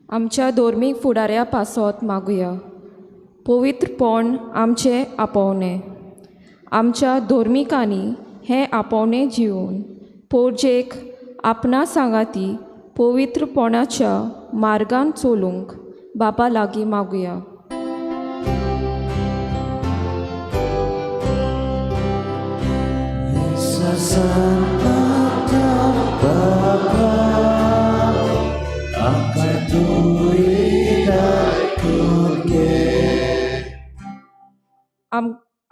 आमच्या धर्मीक फुडाऱ्या पासत मागुया. पवित्रपण आमचें आपोवणें, आमच्या धर्मिकांनी हें आपोवणें जिवन पोरजेक आपणा सांगाती पवित्रपणाच्या मार्गान चलूंक बापा लागीं मागुया.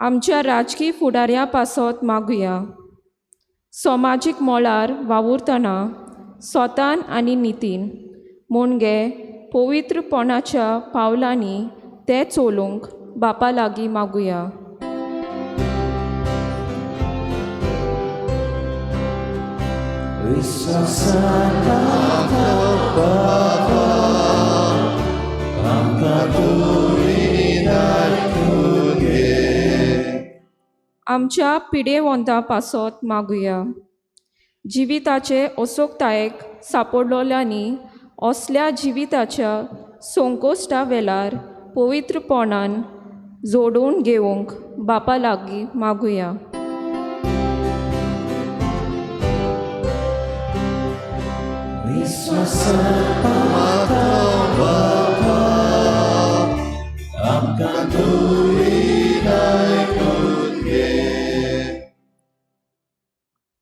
आमच्या राजकीय फुडाऱ्या पासत मागुया. समाजीक मळार वावुरतना स्वतान आनी नितीन मुणगे पवित्रपणाच्या पावलांनी ते चलूंक बापा लागीं मागुया. आमच्या पिडेवंता पासत मागुया. जिविताचे असोकतायेक सापडलोल्यांनी असल्या जिविताच्या संकोश्टा वेळार पवित्रपणान जोडून घेवंक बापा लागीं मागुया.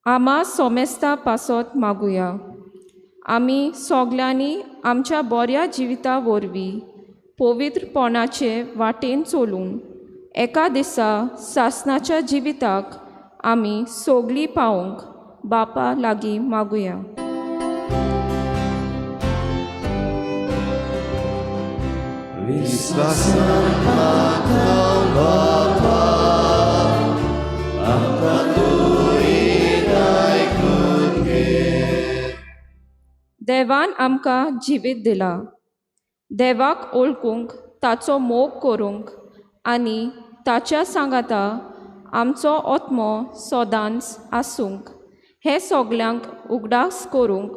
आमा सोमेस्ता पासत मागुया. आमी सोगल्यांनी आमच्या बऱ्या जिविता वरवीं पवित्रपणाचे वाटेन चलून एका दिसा सासनाच्या जिविताक आमी सोगलीं पावोवंक बापा लागीं मागुया. देवान आमकां जिवीत दिलां. देवाक ओळखूंक, ताचो मोग करूंक आनी ताच्या सांगाता आमचो आत्मो सदांच आसूंक हें सगल्यांक उगडास करूंक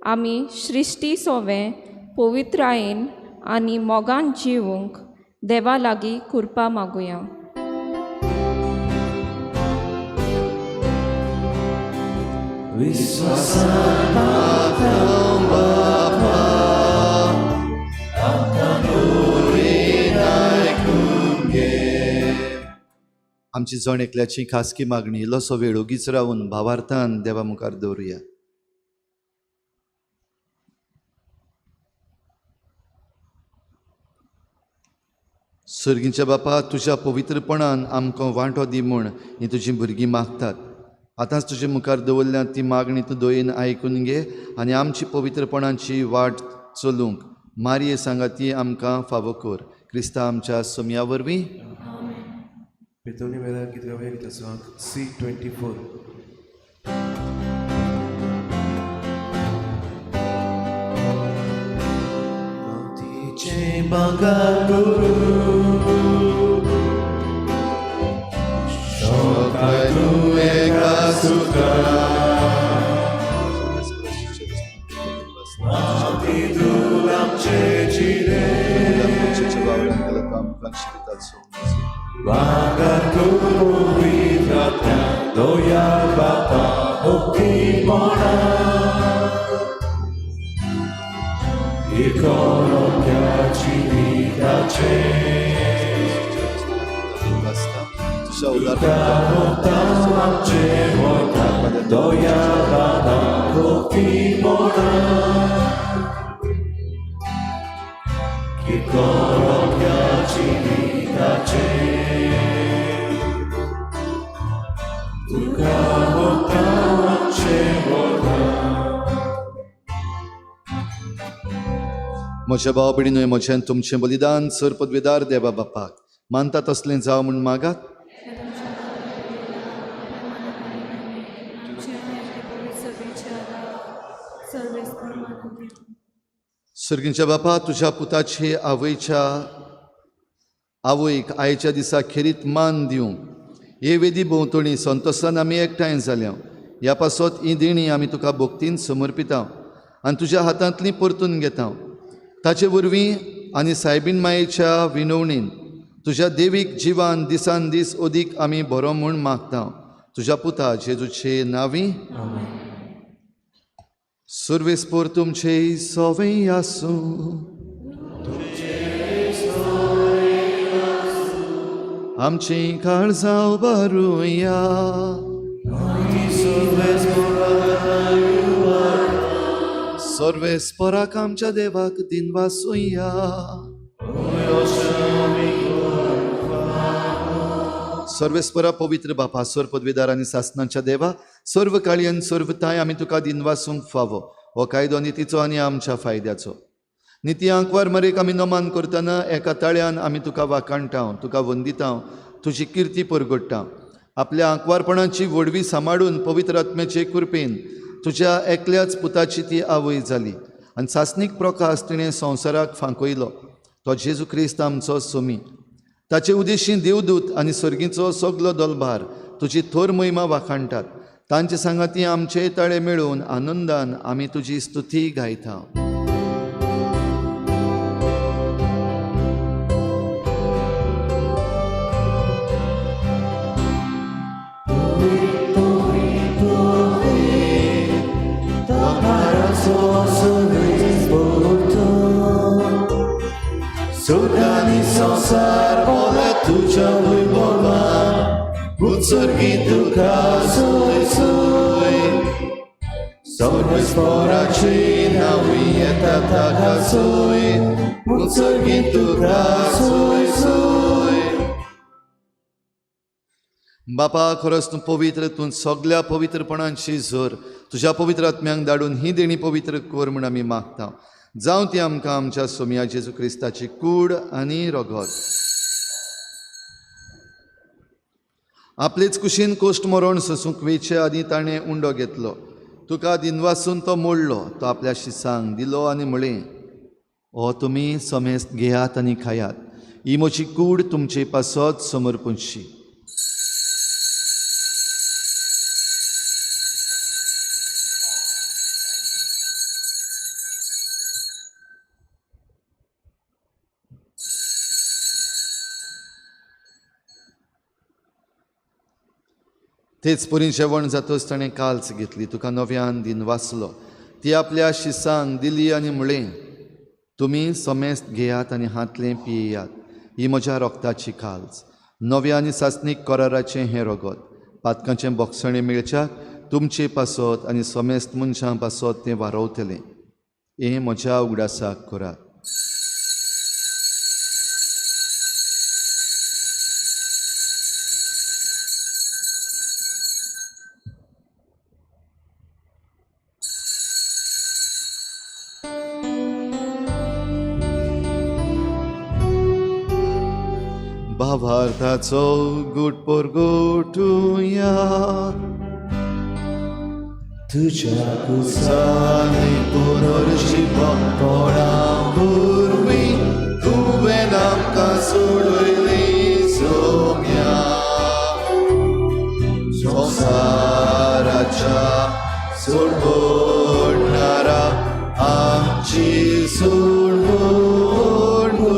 आमी सृश्टी सोवें पवित्रायेन आनी मोगान जिवूंक देवा लागीं कृपा मागुया. आमची जण एकल्याची खासगी मागणी इल्लोसो वेळ ओगीच रावन भावार्थान देवा मुखार दवरुया. सर्गीच्या बापा, तुज्या पवित्रपणान आमकां वांटो दी म्हूण ही तुजीं भुरगीं मागतात. आतांच तुजे मुखार दवरल्या ती मागणी तूं दयेन आयकून घे आनी आमची पवित्रपणाची वाट चलूंक मारये सांगाती आमकां फावो कर. क्रिस्ता आमच्या सोमया वरवीं. पेतोनी वेळार गीत गावया गीताचो C24. मातीचें बागार करूं शोकाय तूं एका सुखा माती धूळ आमचे जिणे वागार पवित्रात्म्या दया बापा भक्तीपणा इकोनोक्या जिविताचें तुज्या आमचें वता दया बाबा भक्तीपणा इकोनोक्या जिविताचें तुका वता आमचें वता. म्हज्या भाव भयणीनूय म्हजें तुमचें बलिदान सर पदवेदार देवा बापाक मानता तसलें जावं म्हूण मागात. सर्गींच्या बापा, तुज्या पुताचे आवयच्या आवयक आयच्या दिसा खेरीत मान दिवंक हे वेदी भोंवतणी संतोसान आमी एकठांय जाल्या. ह्या पासत ही देणी आमी तुका भक्तीन समर्पिता आनी तुज्या हातांतली परतून घेता. ताचे वरवीं आनी सायबीन मायेच्या विनवणीन तुज्या देवीक जिवान दिसान दीस अदीक आमी बरो म्हूण मागता. तुज्या पुता जेजूचे नांवी. सर्वेस्पोर तुमचे सवे आसूं. आमचीं काळजां उबारुया. सर्वेस्पोराक आमच्या देवाक दिनवासुया. सर्वेस्परा पवित्र बापा, सर्व पदवीदार आनी सासनाच्या देवा, सर्व काळी आनी सर्व ताय आमी तुका दिनवासूंक फावो. हो कायदो नितीचो आनी आमच्या फायद्याचो. निती आंकवार मरेक आमी नमान करतना एका ताळ्यान आमी तुका वाखाणटा, तुका वंदिता, तुजी किर्ती परगडटा. आपल्या आंकवारपणाची व्हडवी सांबाळून पवित्र आत्म्याचे कृपेन तुज्या एकल्याच पुताची ती आवय जाली आनी सासणीक प्रकाश तिणें संवसाराक फांकयलो. तो जेजू क्रिस्त आमचो सोमी. ताचे उदेशी देवदूत आनी सर्गीचो सगलो दलभार तुजी थोर महिमा वाखाणटात. तांचे सांगाती आमचे ताळे मेळून आनंदान आमी तुजी स्तुती गायता. सुखानी संवसार बोले तुज्या वैभवान उत्सर्गी तुका सोय सोय सर्वेस्पोराची नांवी येता ताका सोय उत्सर्गी तुका सोय सोय. बापा, खरोच तूं पवित्र, तूं सगल्या पवित्रपणांची झर. तुज्या पवित्र आत्म्यांक धाडून ही देणी पवित्र कर म्हूण आमी मागता. जावं ती आमकां आमच्या सोमया जेजू क्रिस्ताची कूड आनी रगत. आपलेच कुशीन कोश्ट मरण सोसूंक वेचे आदी ताणें उंडो घेतलो. तुका दिनवासून तो मोडलो. तो आपल्या शिसांक दिलो आनी म्हळें, हो तुमी समेस्त घेयात आनी खायात. ही म्हजी कूड तुमचे पासत समर्पणशी. तेच परी जेवण जातच ताणें काल्च घेतली, तुका नव्यान दिन वाचलो, ती आपल्या शिसांक दिली आनी म्हळें, तुमी समेस्त घेयात आनी हांतलें पियेयात, ही म्हज्या रोगताची काल्च, नव्या आनी सासणीक कराराचें हें रगत, पातकांचें बोगसणें मेळच्याक तुमचे पासत आनी समेस्त मनशां पासत तें वारवतलें. हें म्हज्या उगडासाक करात. भावार्थाचो गुट परगटुया, तुज्या कुसांनी पुनर्जिवपणा वरवीं तुवें आमकां सोडयली सोम्या. संवसाराच्या सोडवणारा आमची सोडवण कर.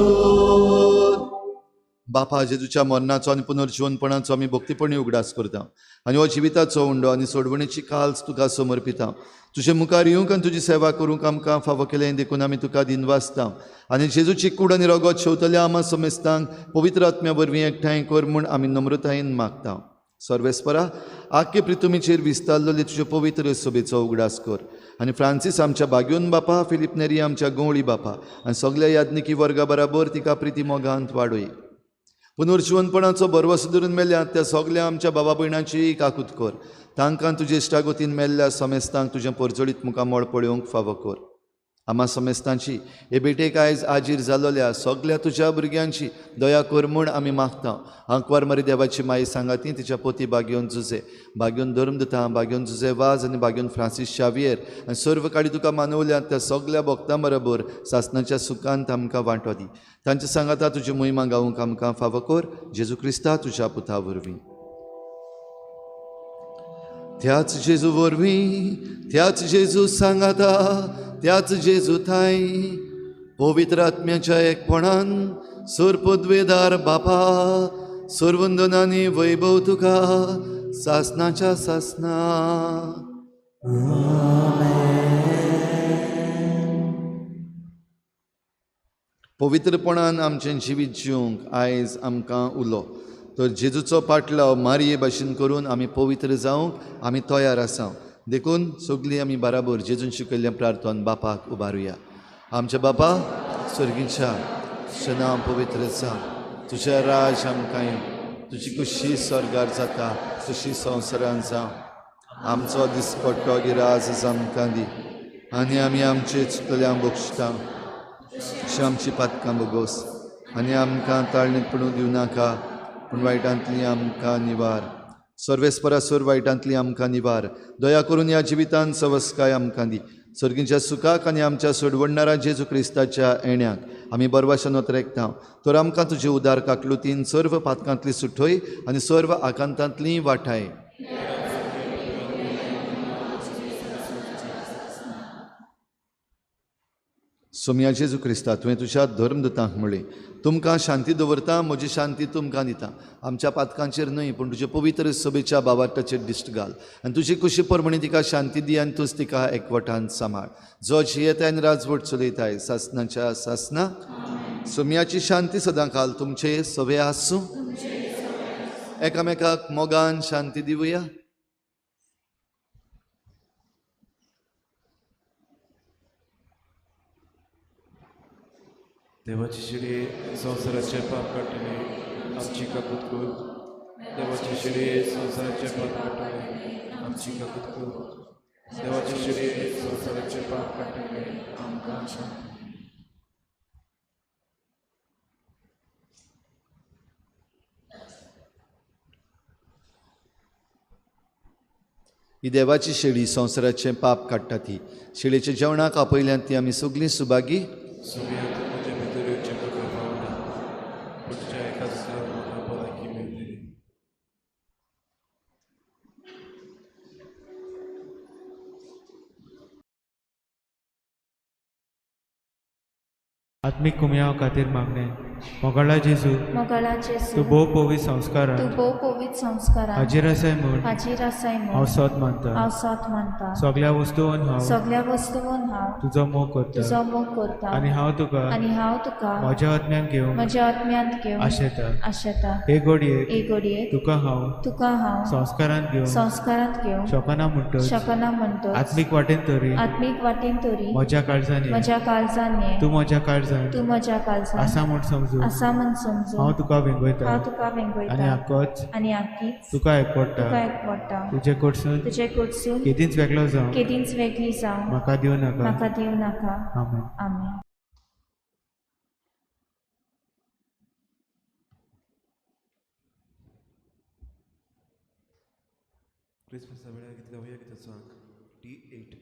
बापा, जेजूच्या मरणाचो आनी पुनर्जिवनपणाचो आमी भक्तीपणी उगडास करता आनी हो जिविताचो उंडो आनी सोडवणेची काल्च तुका समर्पिता. तुजे मुखार येवंक आनी तुजी सेवा करूंक आमकां फावो केलें देखून आमी तुका दिनवासता आनी जेजूची कूड आनी रगत शेवतल्या आमा समेस्तांक पवित्र आत्म्या वरवीं एकठांय कर म्हूण आमी नम्रतायेन मागता. सर्वेस्परा, आख्खे प्रितुमीचेर विस्तारलेले तुजे पवित्र सभेचो उगडास कर आनी फ्रांसीस आमच्या बाग्योन बापा, फिलीप नेरी आमच्या गवळी बापा आनी सगल्या याज्ञिकी वर्गा बराबर तिका प्रिती मोगांत वाडय. पुनर्जिवनपणाचो भरवसो धरून मेल्यात त्या सगल्या आमच्या बाबा भयणांची काकूत कर. तांकां तुजे इश्टागतीन मेल्ल्या समेस्तांक तुजें परजळीत मुखामळ पळोवंक फावो कर. आमा समेस्तांची हे भेटेक आयज आजीर जालोल्या सगल्या तुज्या भुरग्यांची दया कर म्हूण आमी मागता. आंकवार मारी देवाची माई सांगाती तिच्या पोती बागेवन जुजे, बागेवन धर्मदूता, बागेवन जुजे वाज आनी बागेवन फ्रांसीस शावियर आनी सर्व काडी तुका मानवल्यात त्या सगल्या भक्तां बरोबर सासणाच्या सुखांत आमकां वांटो दी. तांच्या सांगाता तुजी मोहिमा गावंक आमकां फावो कर, जेजू क्रिस्ता तुज्या पुता वरवीं. त्याच जेजू वरवीं, त्याच जेजू सांगाता, त्याच जेजू थांय पवित्र आत्म्याच्या एकपणान सर्पद्वेदार बापा, सर्वंदनानी वैभव तुका सासनाच्या सासना. पवित्रपणान आमचें जिवीत जिवंक आयज आमकां उलो तर जेजूचो पाटलाव मारये भाशेन करून आमी पवित्र जावंक आमी तयार आसा. देखून सगळीं आमी बराबर जेजून शिकयल्लें प्रार्थन बापाक उबारुया. आमच्या बापा स्वर्गीच्या, तुजें नांव पवित्र जावं, तुजें राज आमकां येवं, तुजी खुशी स्वर्गार जाता तशी संवसारान जावं. आमचो दिसपट्टो गिराज आमकां दी आनी आमी आमचे चुकल्यांक बक्षता अशी आमची पातकां बोगोस आनी आमकां ताळणीत पडूंक दिवं नाका, पूण वायटांतली आमकां निवार. सर्वेस्परा सोर वायटांतली आमकां निवार. दया करून ह्या जिवितान सवस्काय आमकां दी. सर्गीच्या सुखाक आनी आमच्या सोडवणणारा जेजू क्रिस्ताच्या येण्याक आमी बरवाशान रेखता. तर आमकां तुजे उदार काकलुतीन सर्व पातकांतली सुठय आनी सर्व आकांतांतली वाठाय. सोमया जेजू क्रिस्ता, तुवें तुज्या धर्मदूतांक म्हळें, तुमकां शांती दवरता, म्हजी शांती तुमकां दिता. आमच्या पातकांचेर न्हय पूण तुजे पवित्र सभेच्या बाबाटाचेर दिश्ट घाल आनी तुजी कुशी प्रमाणे तिका शांती दी आनी तूंच तिका एकवटान सांबाळ. जो जियेताय आनी राजवट चलयताय सासनाच्या सासना. सोमयाची शांती सदां काल तुमचे सवे आसूं. एकामेकाक मोगान शांती दिवया. देवाची शिडी संवसाराचे पाप काडटले आमची काकूत कर. देवाची शिडी संवसाराचे पाप काडटले आमची काकूत कर. देवाची शिडी संवसाराचे पाप काडटले आमकां शांती. ही देवाची शेळी संवसाराचें पाप काडटा. ती शेळयेच्या जेवणाक आपयल्यान ती आमी सगळीं सुभागी. आत्मीक कुमयाव खातीर मागणें. मोगाळा जेजू, मोगाळा जेजू, तूं भोव पवित्र संस्कारान तूं भोव पवित्र संस्कारान हाजीर आसाय म्हूण हाजीर आसाय हांव म्हूण सोद मानता. हांव सोद मानता. सगळ्या वस्तून हांव सगळ्या वस्तून हांव तुजो मोग करता तुजो मोग करता आनी हांव तुका आनी हांव तुका म्हज्या आत्म्यान घेवंक म्हज्या आत्म्यांत घेवन आशेता. आशेता. हे घडयेक हे घडयेक तुका हांव तुका हांव संस्कारान घेवंक संस्कारांत घेवंक शकना म्हणटच शकना म्हणटच आत्मीक वाटेन तरी आत्मीक वाटेन तरी म्हज्या काळजान ये. म्हज्या काळजान ये. तूं म्हज्या काळजान तूं म्हज्या काळजान आसा म्हूण समजून आसा म्हूण समजून हांव तुका वेंगयता हांव तुका आनी वेंगयता आकोच आनी आकीच तुका एकवडटा. तुका एकवडटा. तुजे कडसून तुजे कडसून केदींच वेगळो जावं केदींच वेगळी जावं म्हाका दिवं नाका. म्हाका दिवं नाका. आमेन. आमेन. क्रिसमसा वेळार गीत गावया गीताचो अंक D8.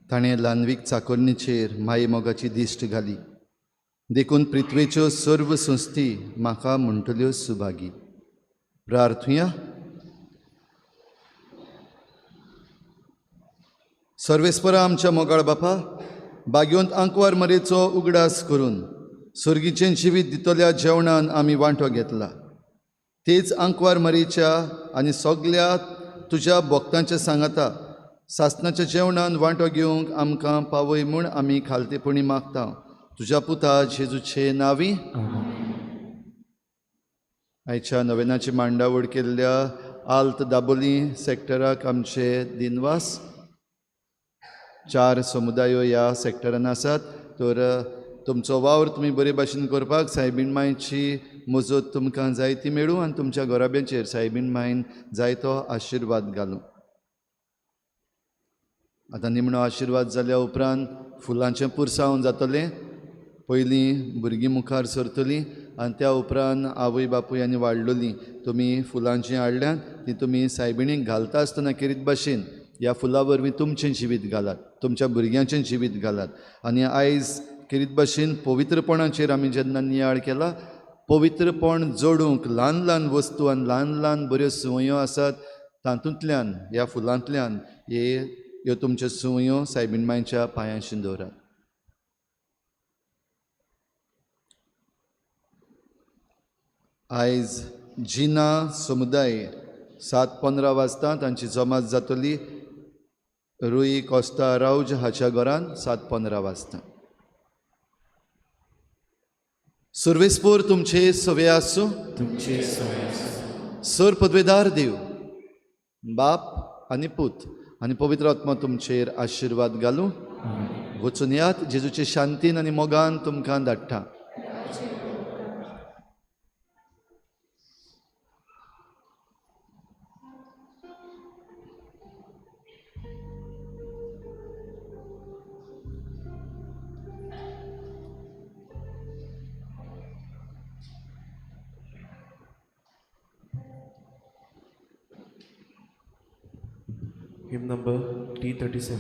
ताणें ल्हानवीक चाकोरणीचेर माई मोगाची दिश्ट घाली. देखून पृथ्वेच्यो सर्व संस्थी म्हाका म्हणटल्यो सुभागी. प्रार्थुया. सर्वेस्परा आमच्या मोगाळ बापा, बागेवंत आंकवार मरेचो उगडास करून सर्गीचें जिवीत दितल्या जेवणान आमी वांटो घेतला. तेच आंकवार मरेच्या आनी सगल्या तुज्या भक्तांच्या सांगाता सासणाच्या जेवणान वांटो घेवंक आमकां पावय म्हूण आमी खालतेपणी मागता. तुज्या पुता जेजूचे नांवी. आयच्या नवेनाची मांडावळ केल्ल्या आल्त दाबोली सेक्टराक आमचे दिनवास. 4 समुदायो ह्या सेक्टरान आसात. तर तुमचो वावर तुमी बरे भाशेन करपाक सायबीण मायची मजत तुमकां जायती मेळूं आनी तुमच्या घराब्यांचेर सायबीण मायन जायतो आशिर्वाद घालूं. आतां निमणो आशिर्वाद जाल्या उपरांत फुलांचें पुरसांव जातलें. पयलीं भुरगीं मुखार सरतलीं आनी त्या उपरांत आवय बापूय आनी वाडलोलीं. तुमी फुलां जीं हाडल्यांत तीं तुमी सायबिणीक घालता आसतना केरीत भाशेन ह्या फुलां वरवीं तुमचें जिवीत घालात, तुमच्या भुरग्यांचें जिवीत घालात. आनी आयज केरीत भाशेन पवित्रपणाचेर आमी जेन्ना नियाळ केला, पवित्रपण जोडूंक ल्हान ल्हान वस्तू आनी ल्हान ल्हान बऱ्यो संवयो आसात. तातूंतल्यान ह्या फुलांतल्यान ह्यो तुमच्यो संवयो सायबीण मांयच्या पांयांशी दवरात. आयज जिना समुदाय 7:15 वाजता तांची जमात जातली रुई कोस्ता रावज हाच्या घरान 7:15 वाजता. सुर्वेस्पोर तुमचे सवे आसूं, तुमचे सवे आसूं. सर पदवेदार देव बाप आनी पूत आनी पवित्र आत्मा तुमचेर आशिर्वाद घालूं. वचून यात, जेजूचे शांतीन आनी मोगान तुमकां धाडटा. Hymn number T37.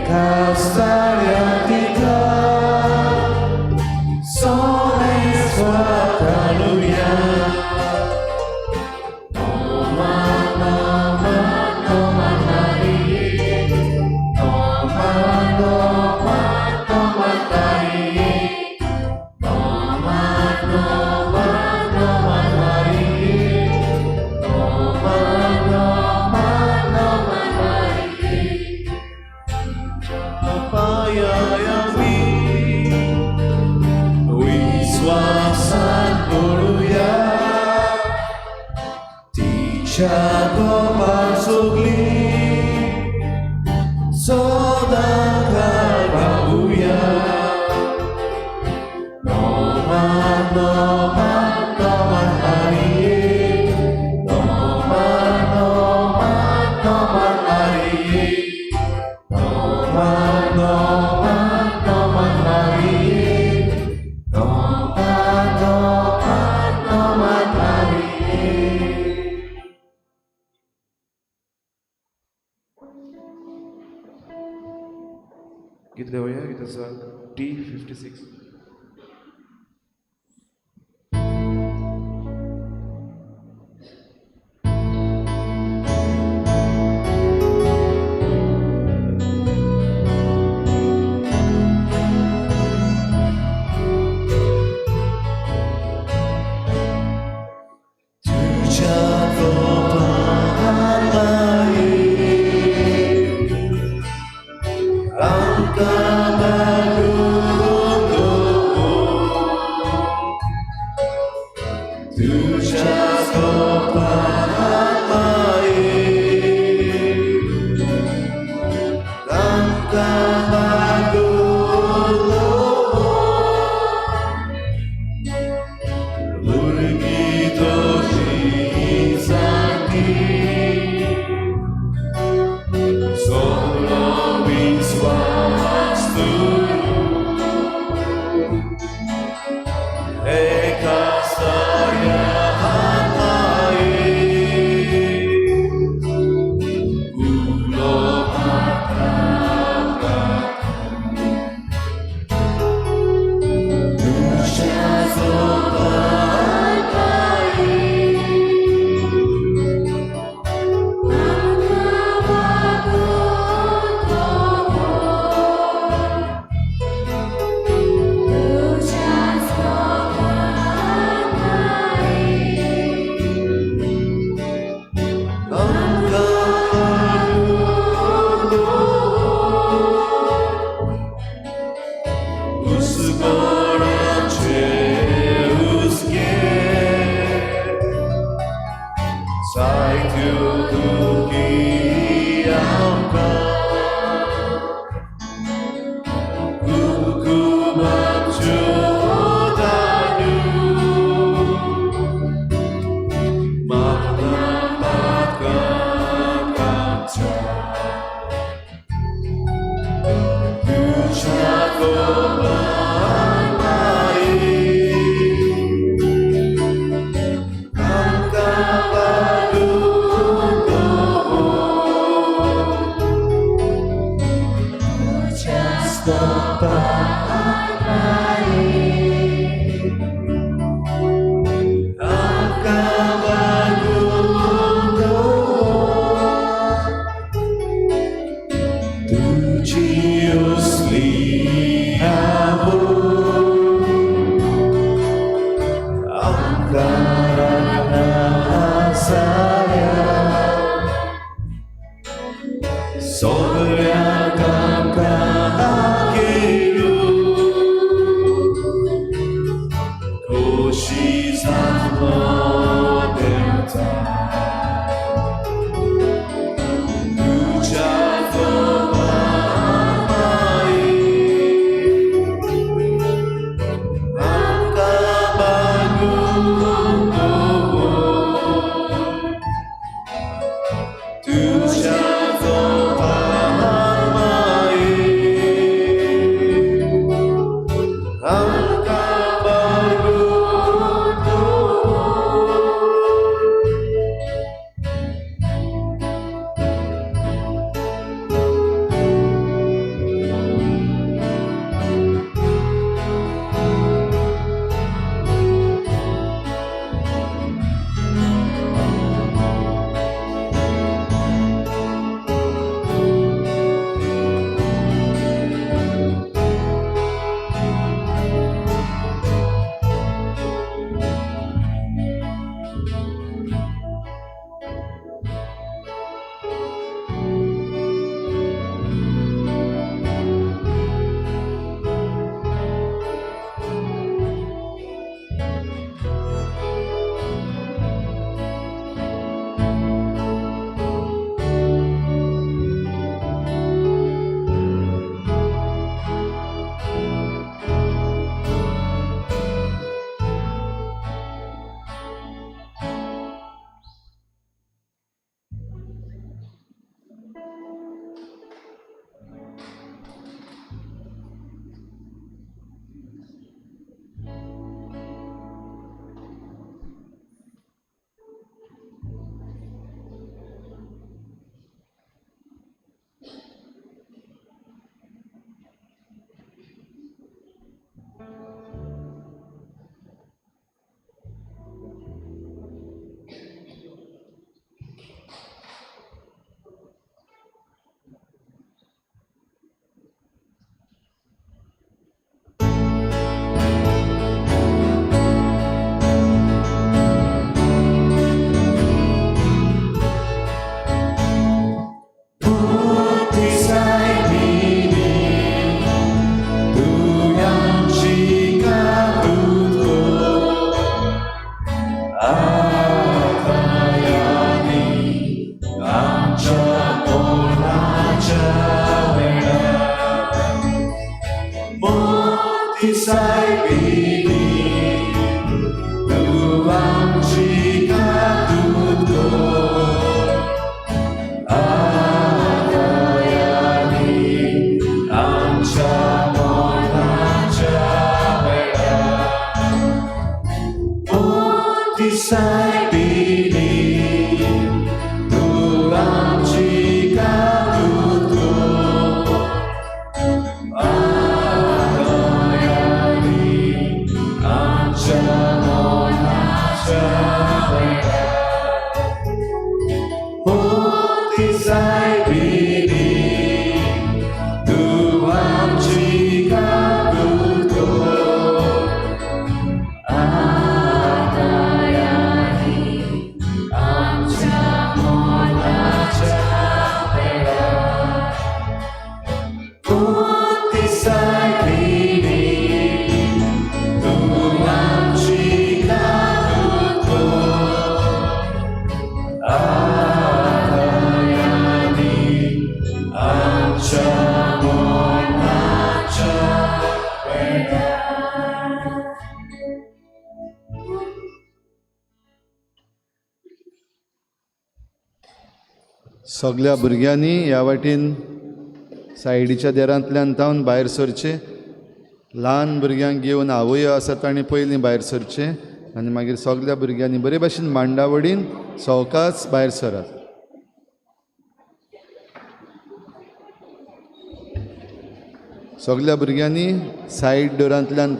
एका साऱ्या तिका सोने घालुया. पायायामी विश्वासान पळोवया तिच्या गोपार सगळी सदां रावुया. नोमा नोमा नोमा मारिये, नोमा नोमा नोमा मारिये, नोमा नोमा नोमा मारिये, नोमा नोमा नोमा मारिये. गीत गाऊया. गीत आसा D 56. तुझ्या गोपान माये आमकां बागोवन दवर. तुझ्या गोपान माये आमकां बागोवन दवर. भुरगीं दोशी सांगी सगळो विस्वास तूं एका साऱ्या माये उलो तुझ्या सोबत Sobre a पुती सायबिणी तूं आमची काकूत कर आतां आनी आमच्या मरणाच्या वेळार. सगल्या भुरग्यांनी ह्या वाटेन सायडीच्या देरांतल्यान तावन भायर सरचें. ल्हान भुरग्यांक घेवन आवयो आसा तांणी पयलीं भायर सरचें आनी मागीर सगल्या भुरग्यांनी बरे भाशेन मांडावळीन सवकास भायर सरात. सगल्या भुरग्यांनी सायड डोरांतल्यान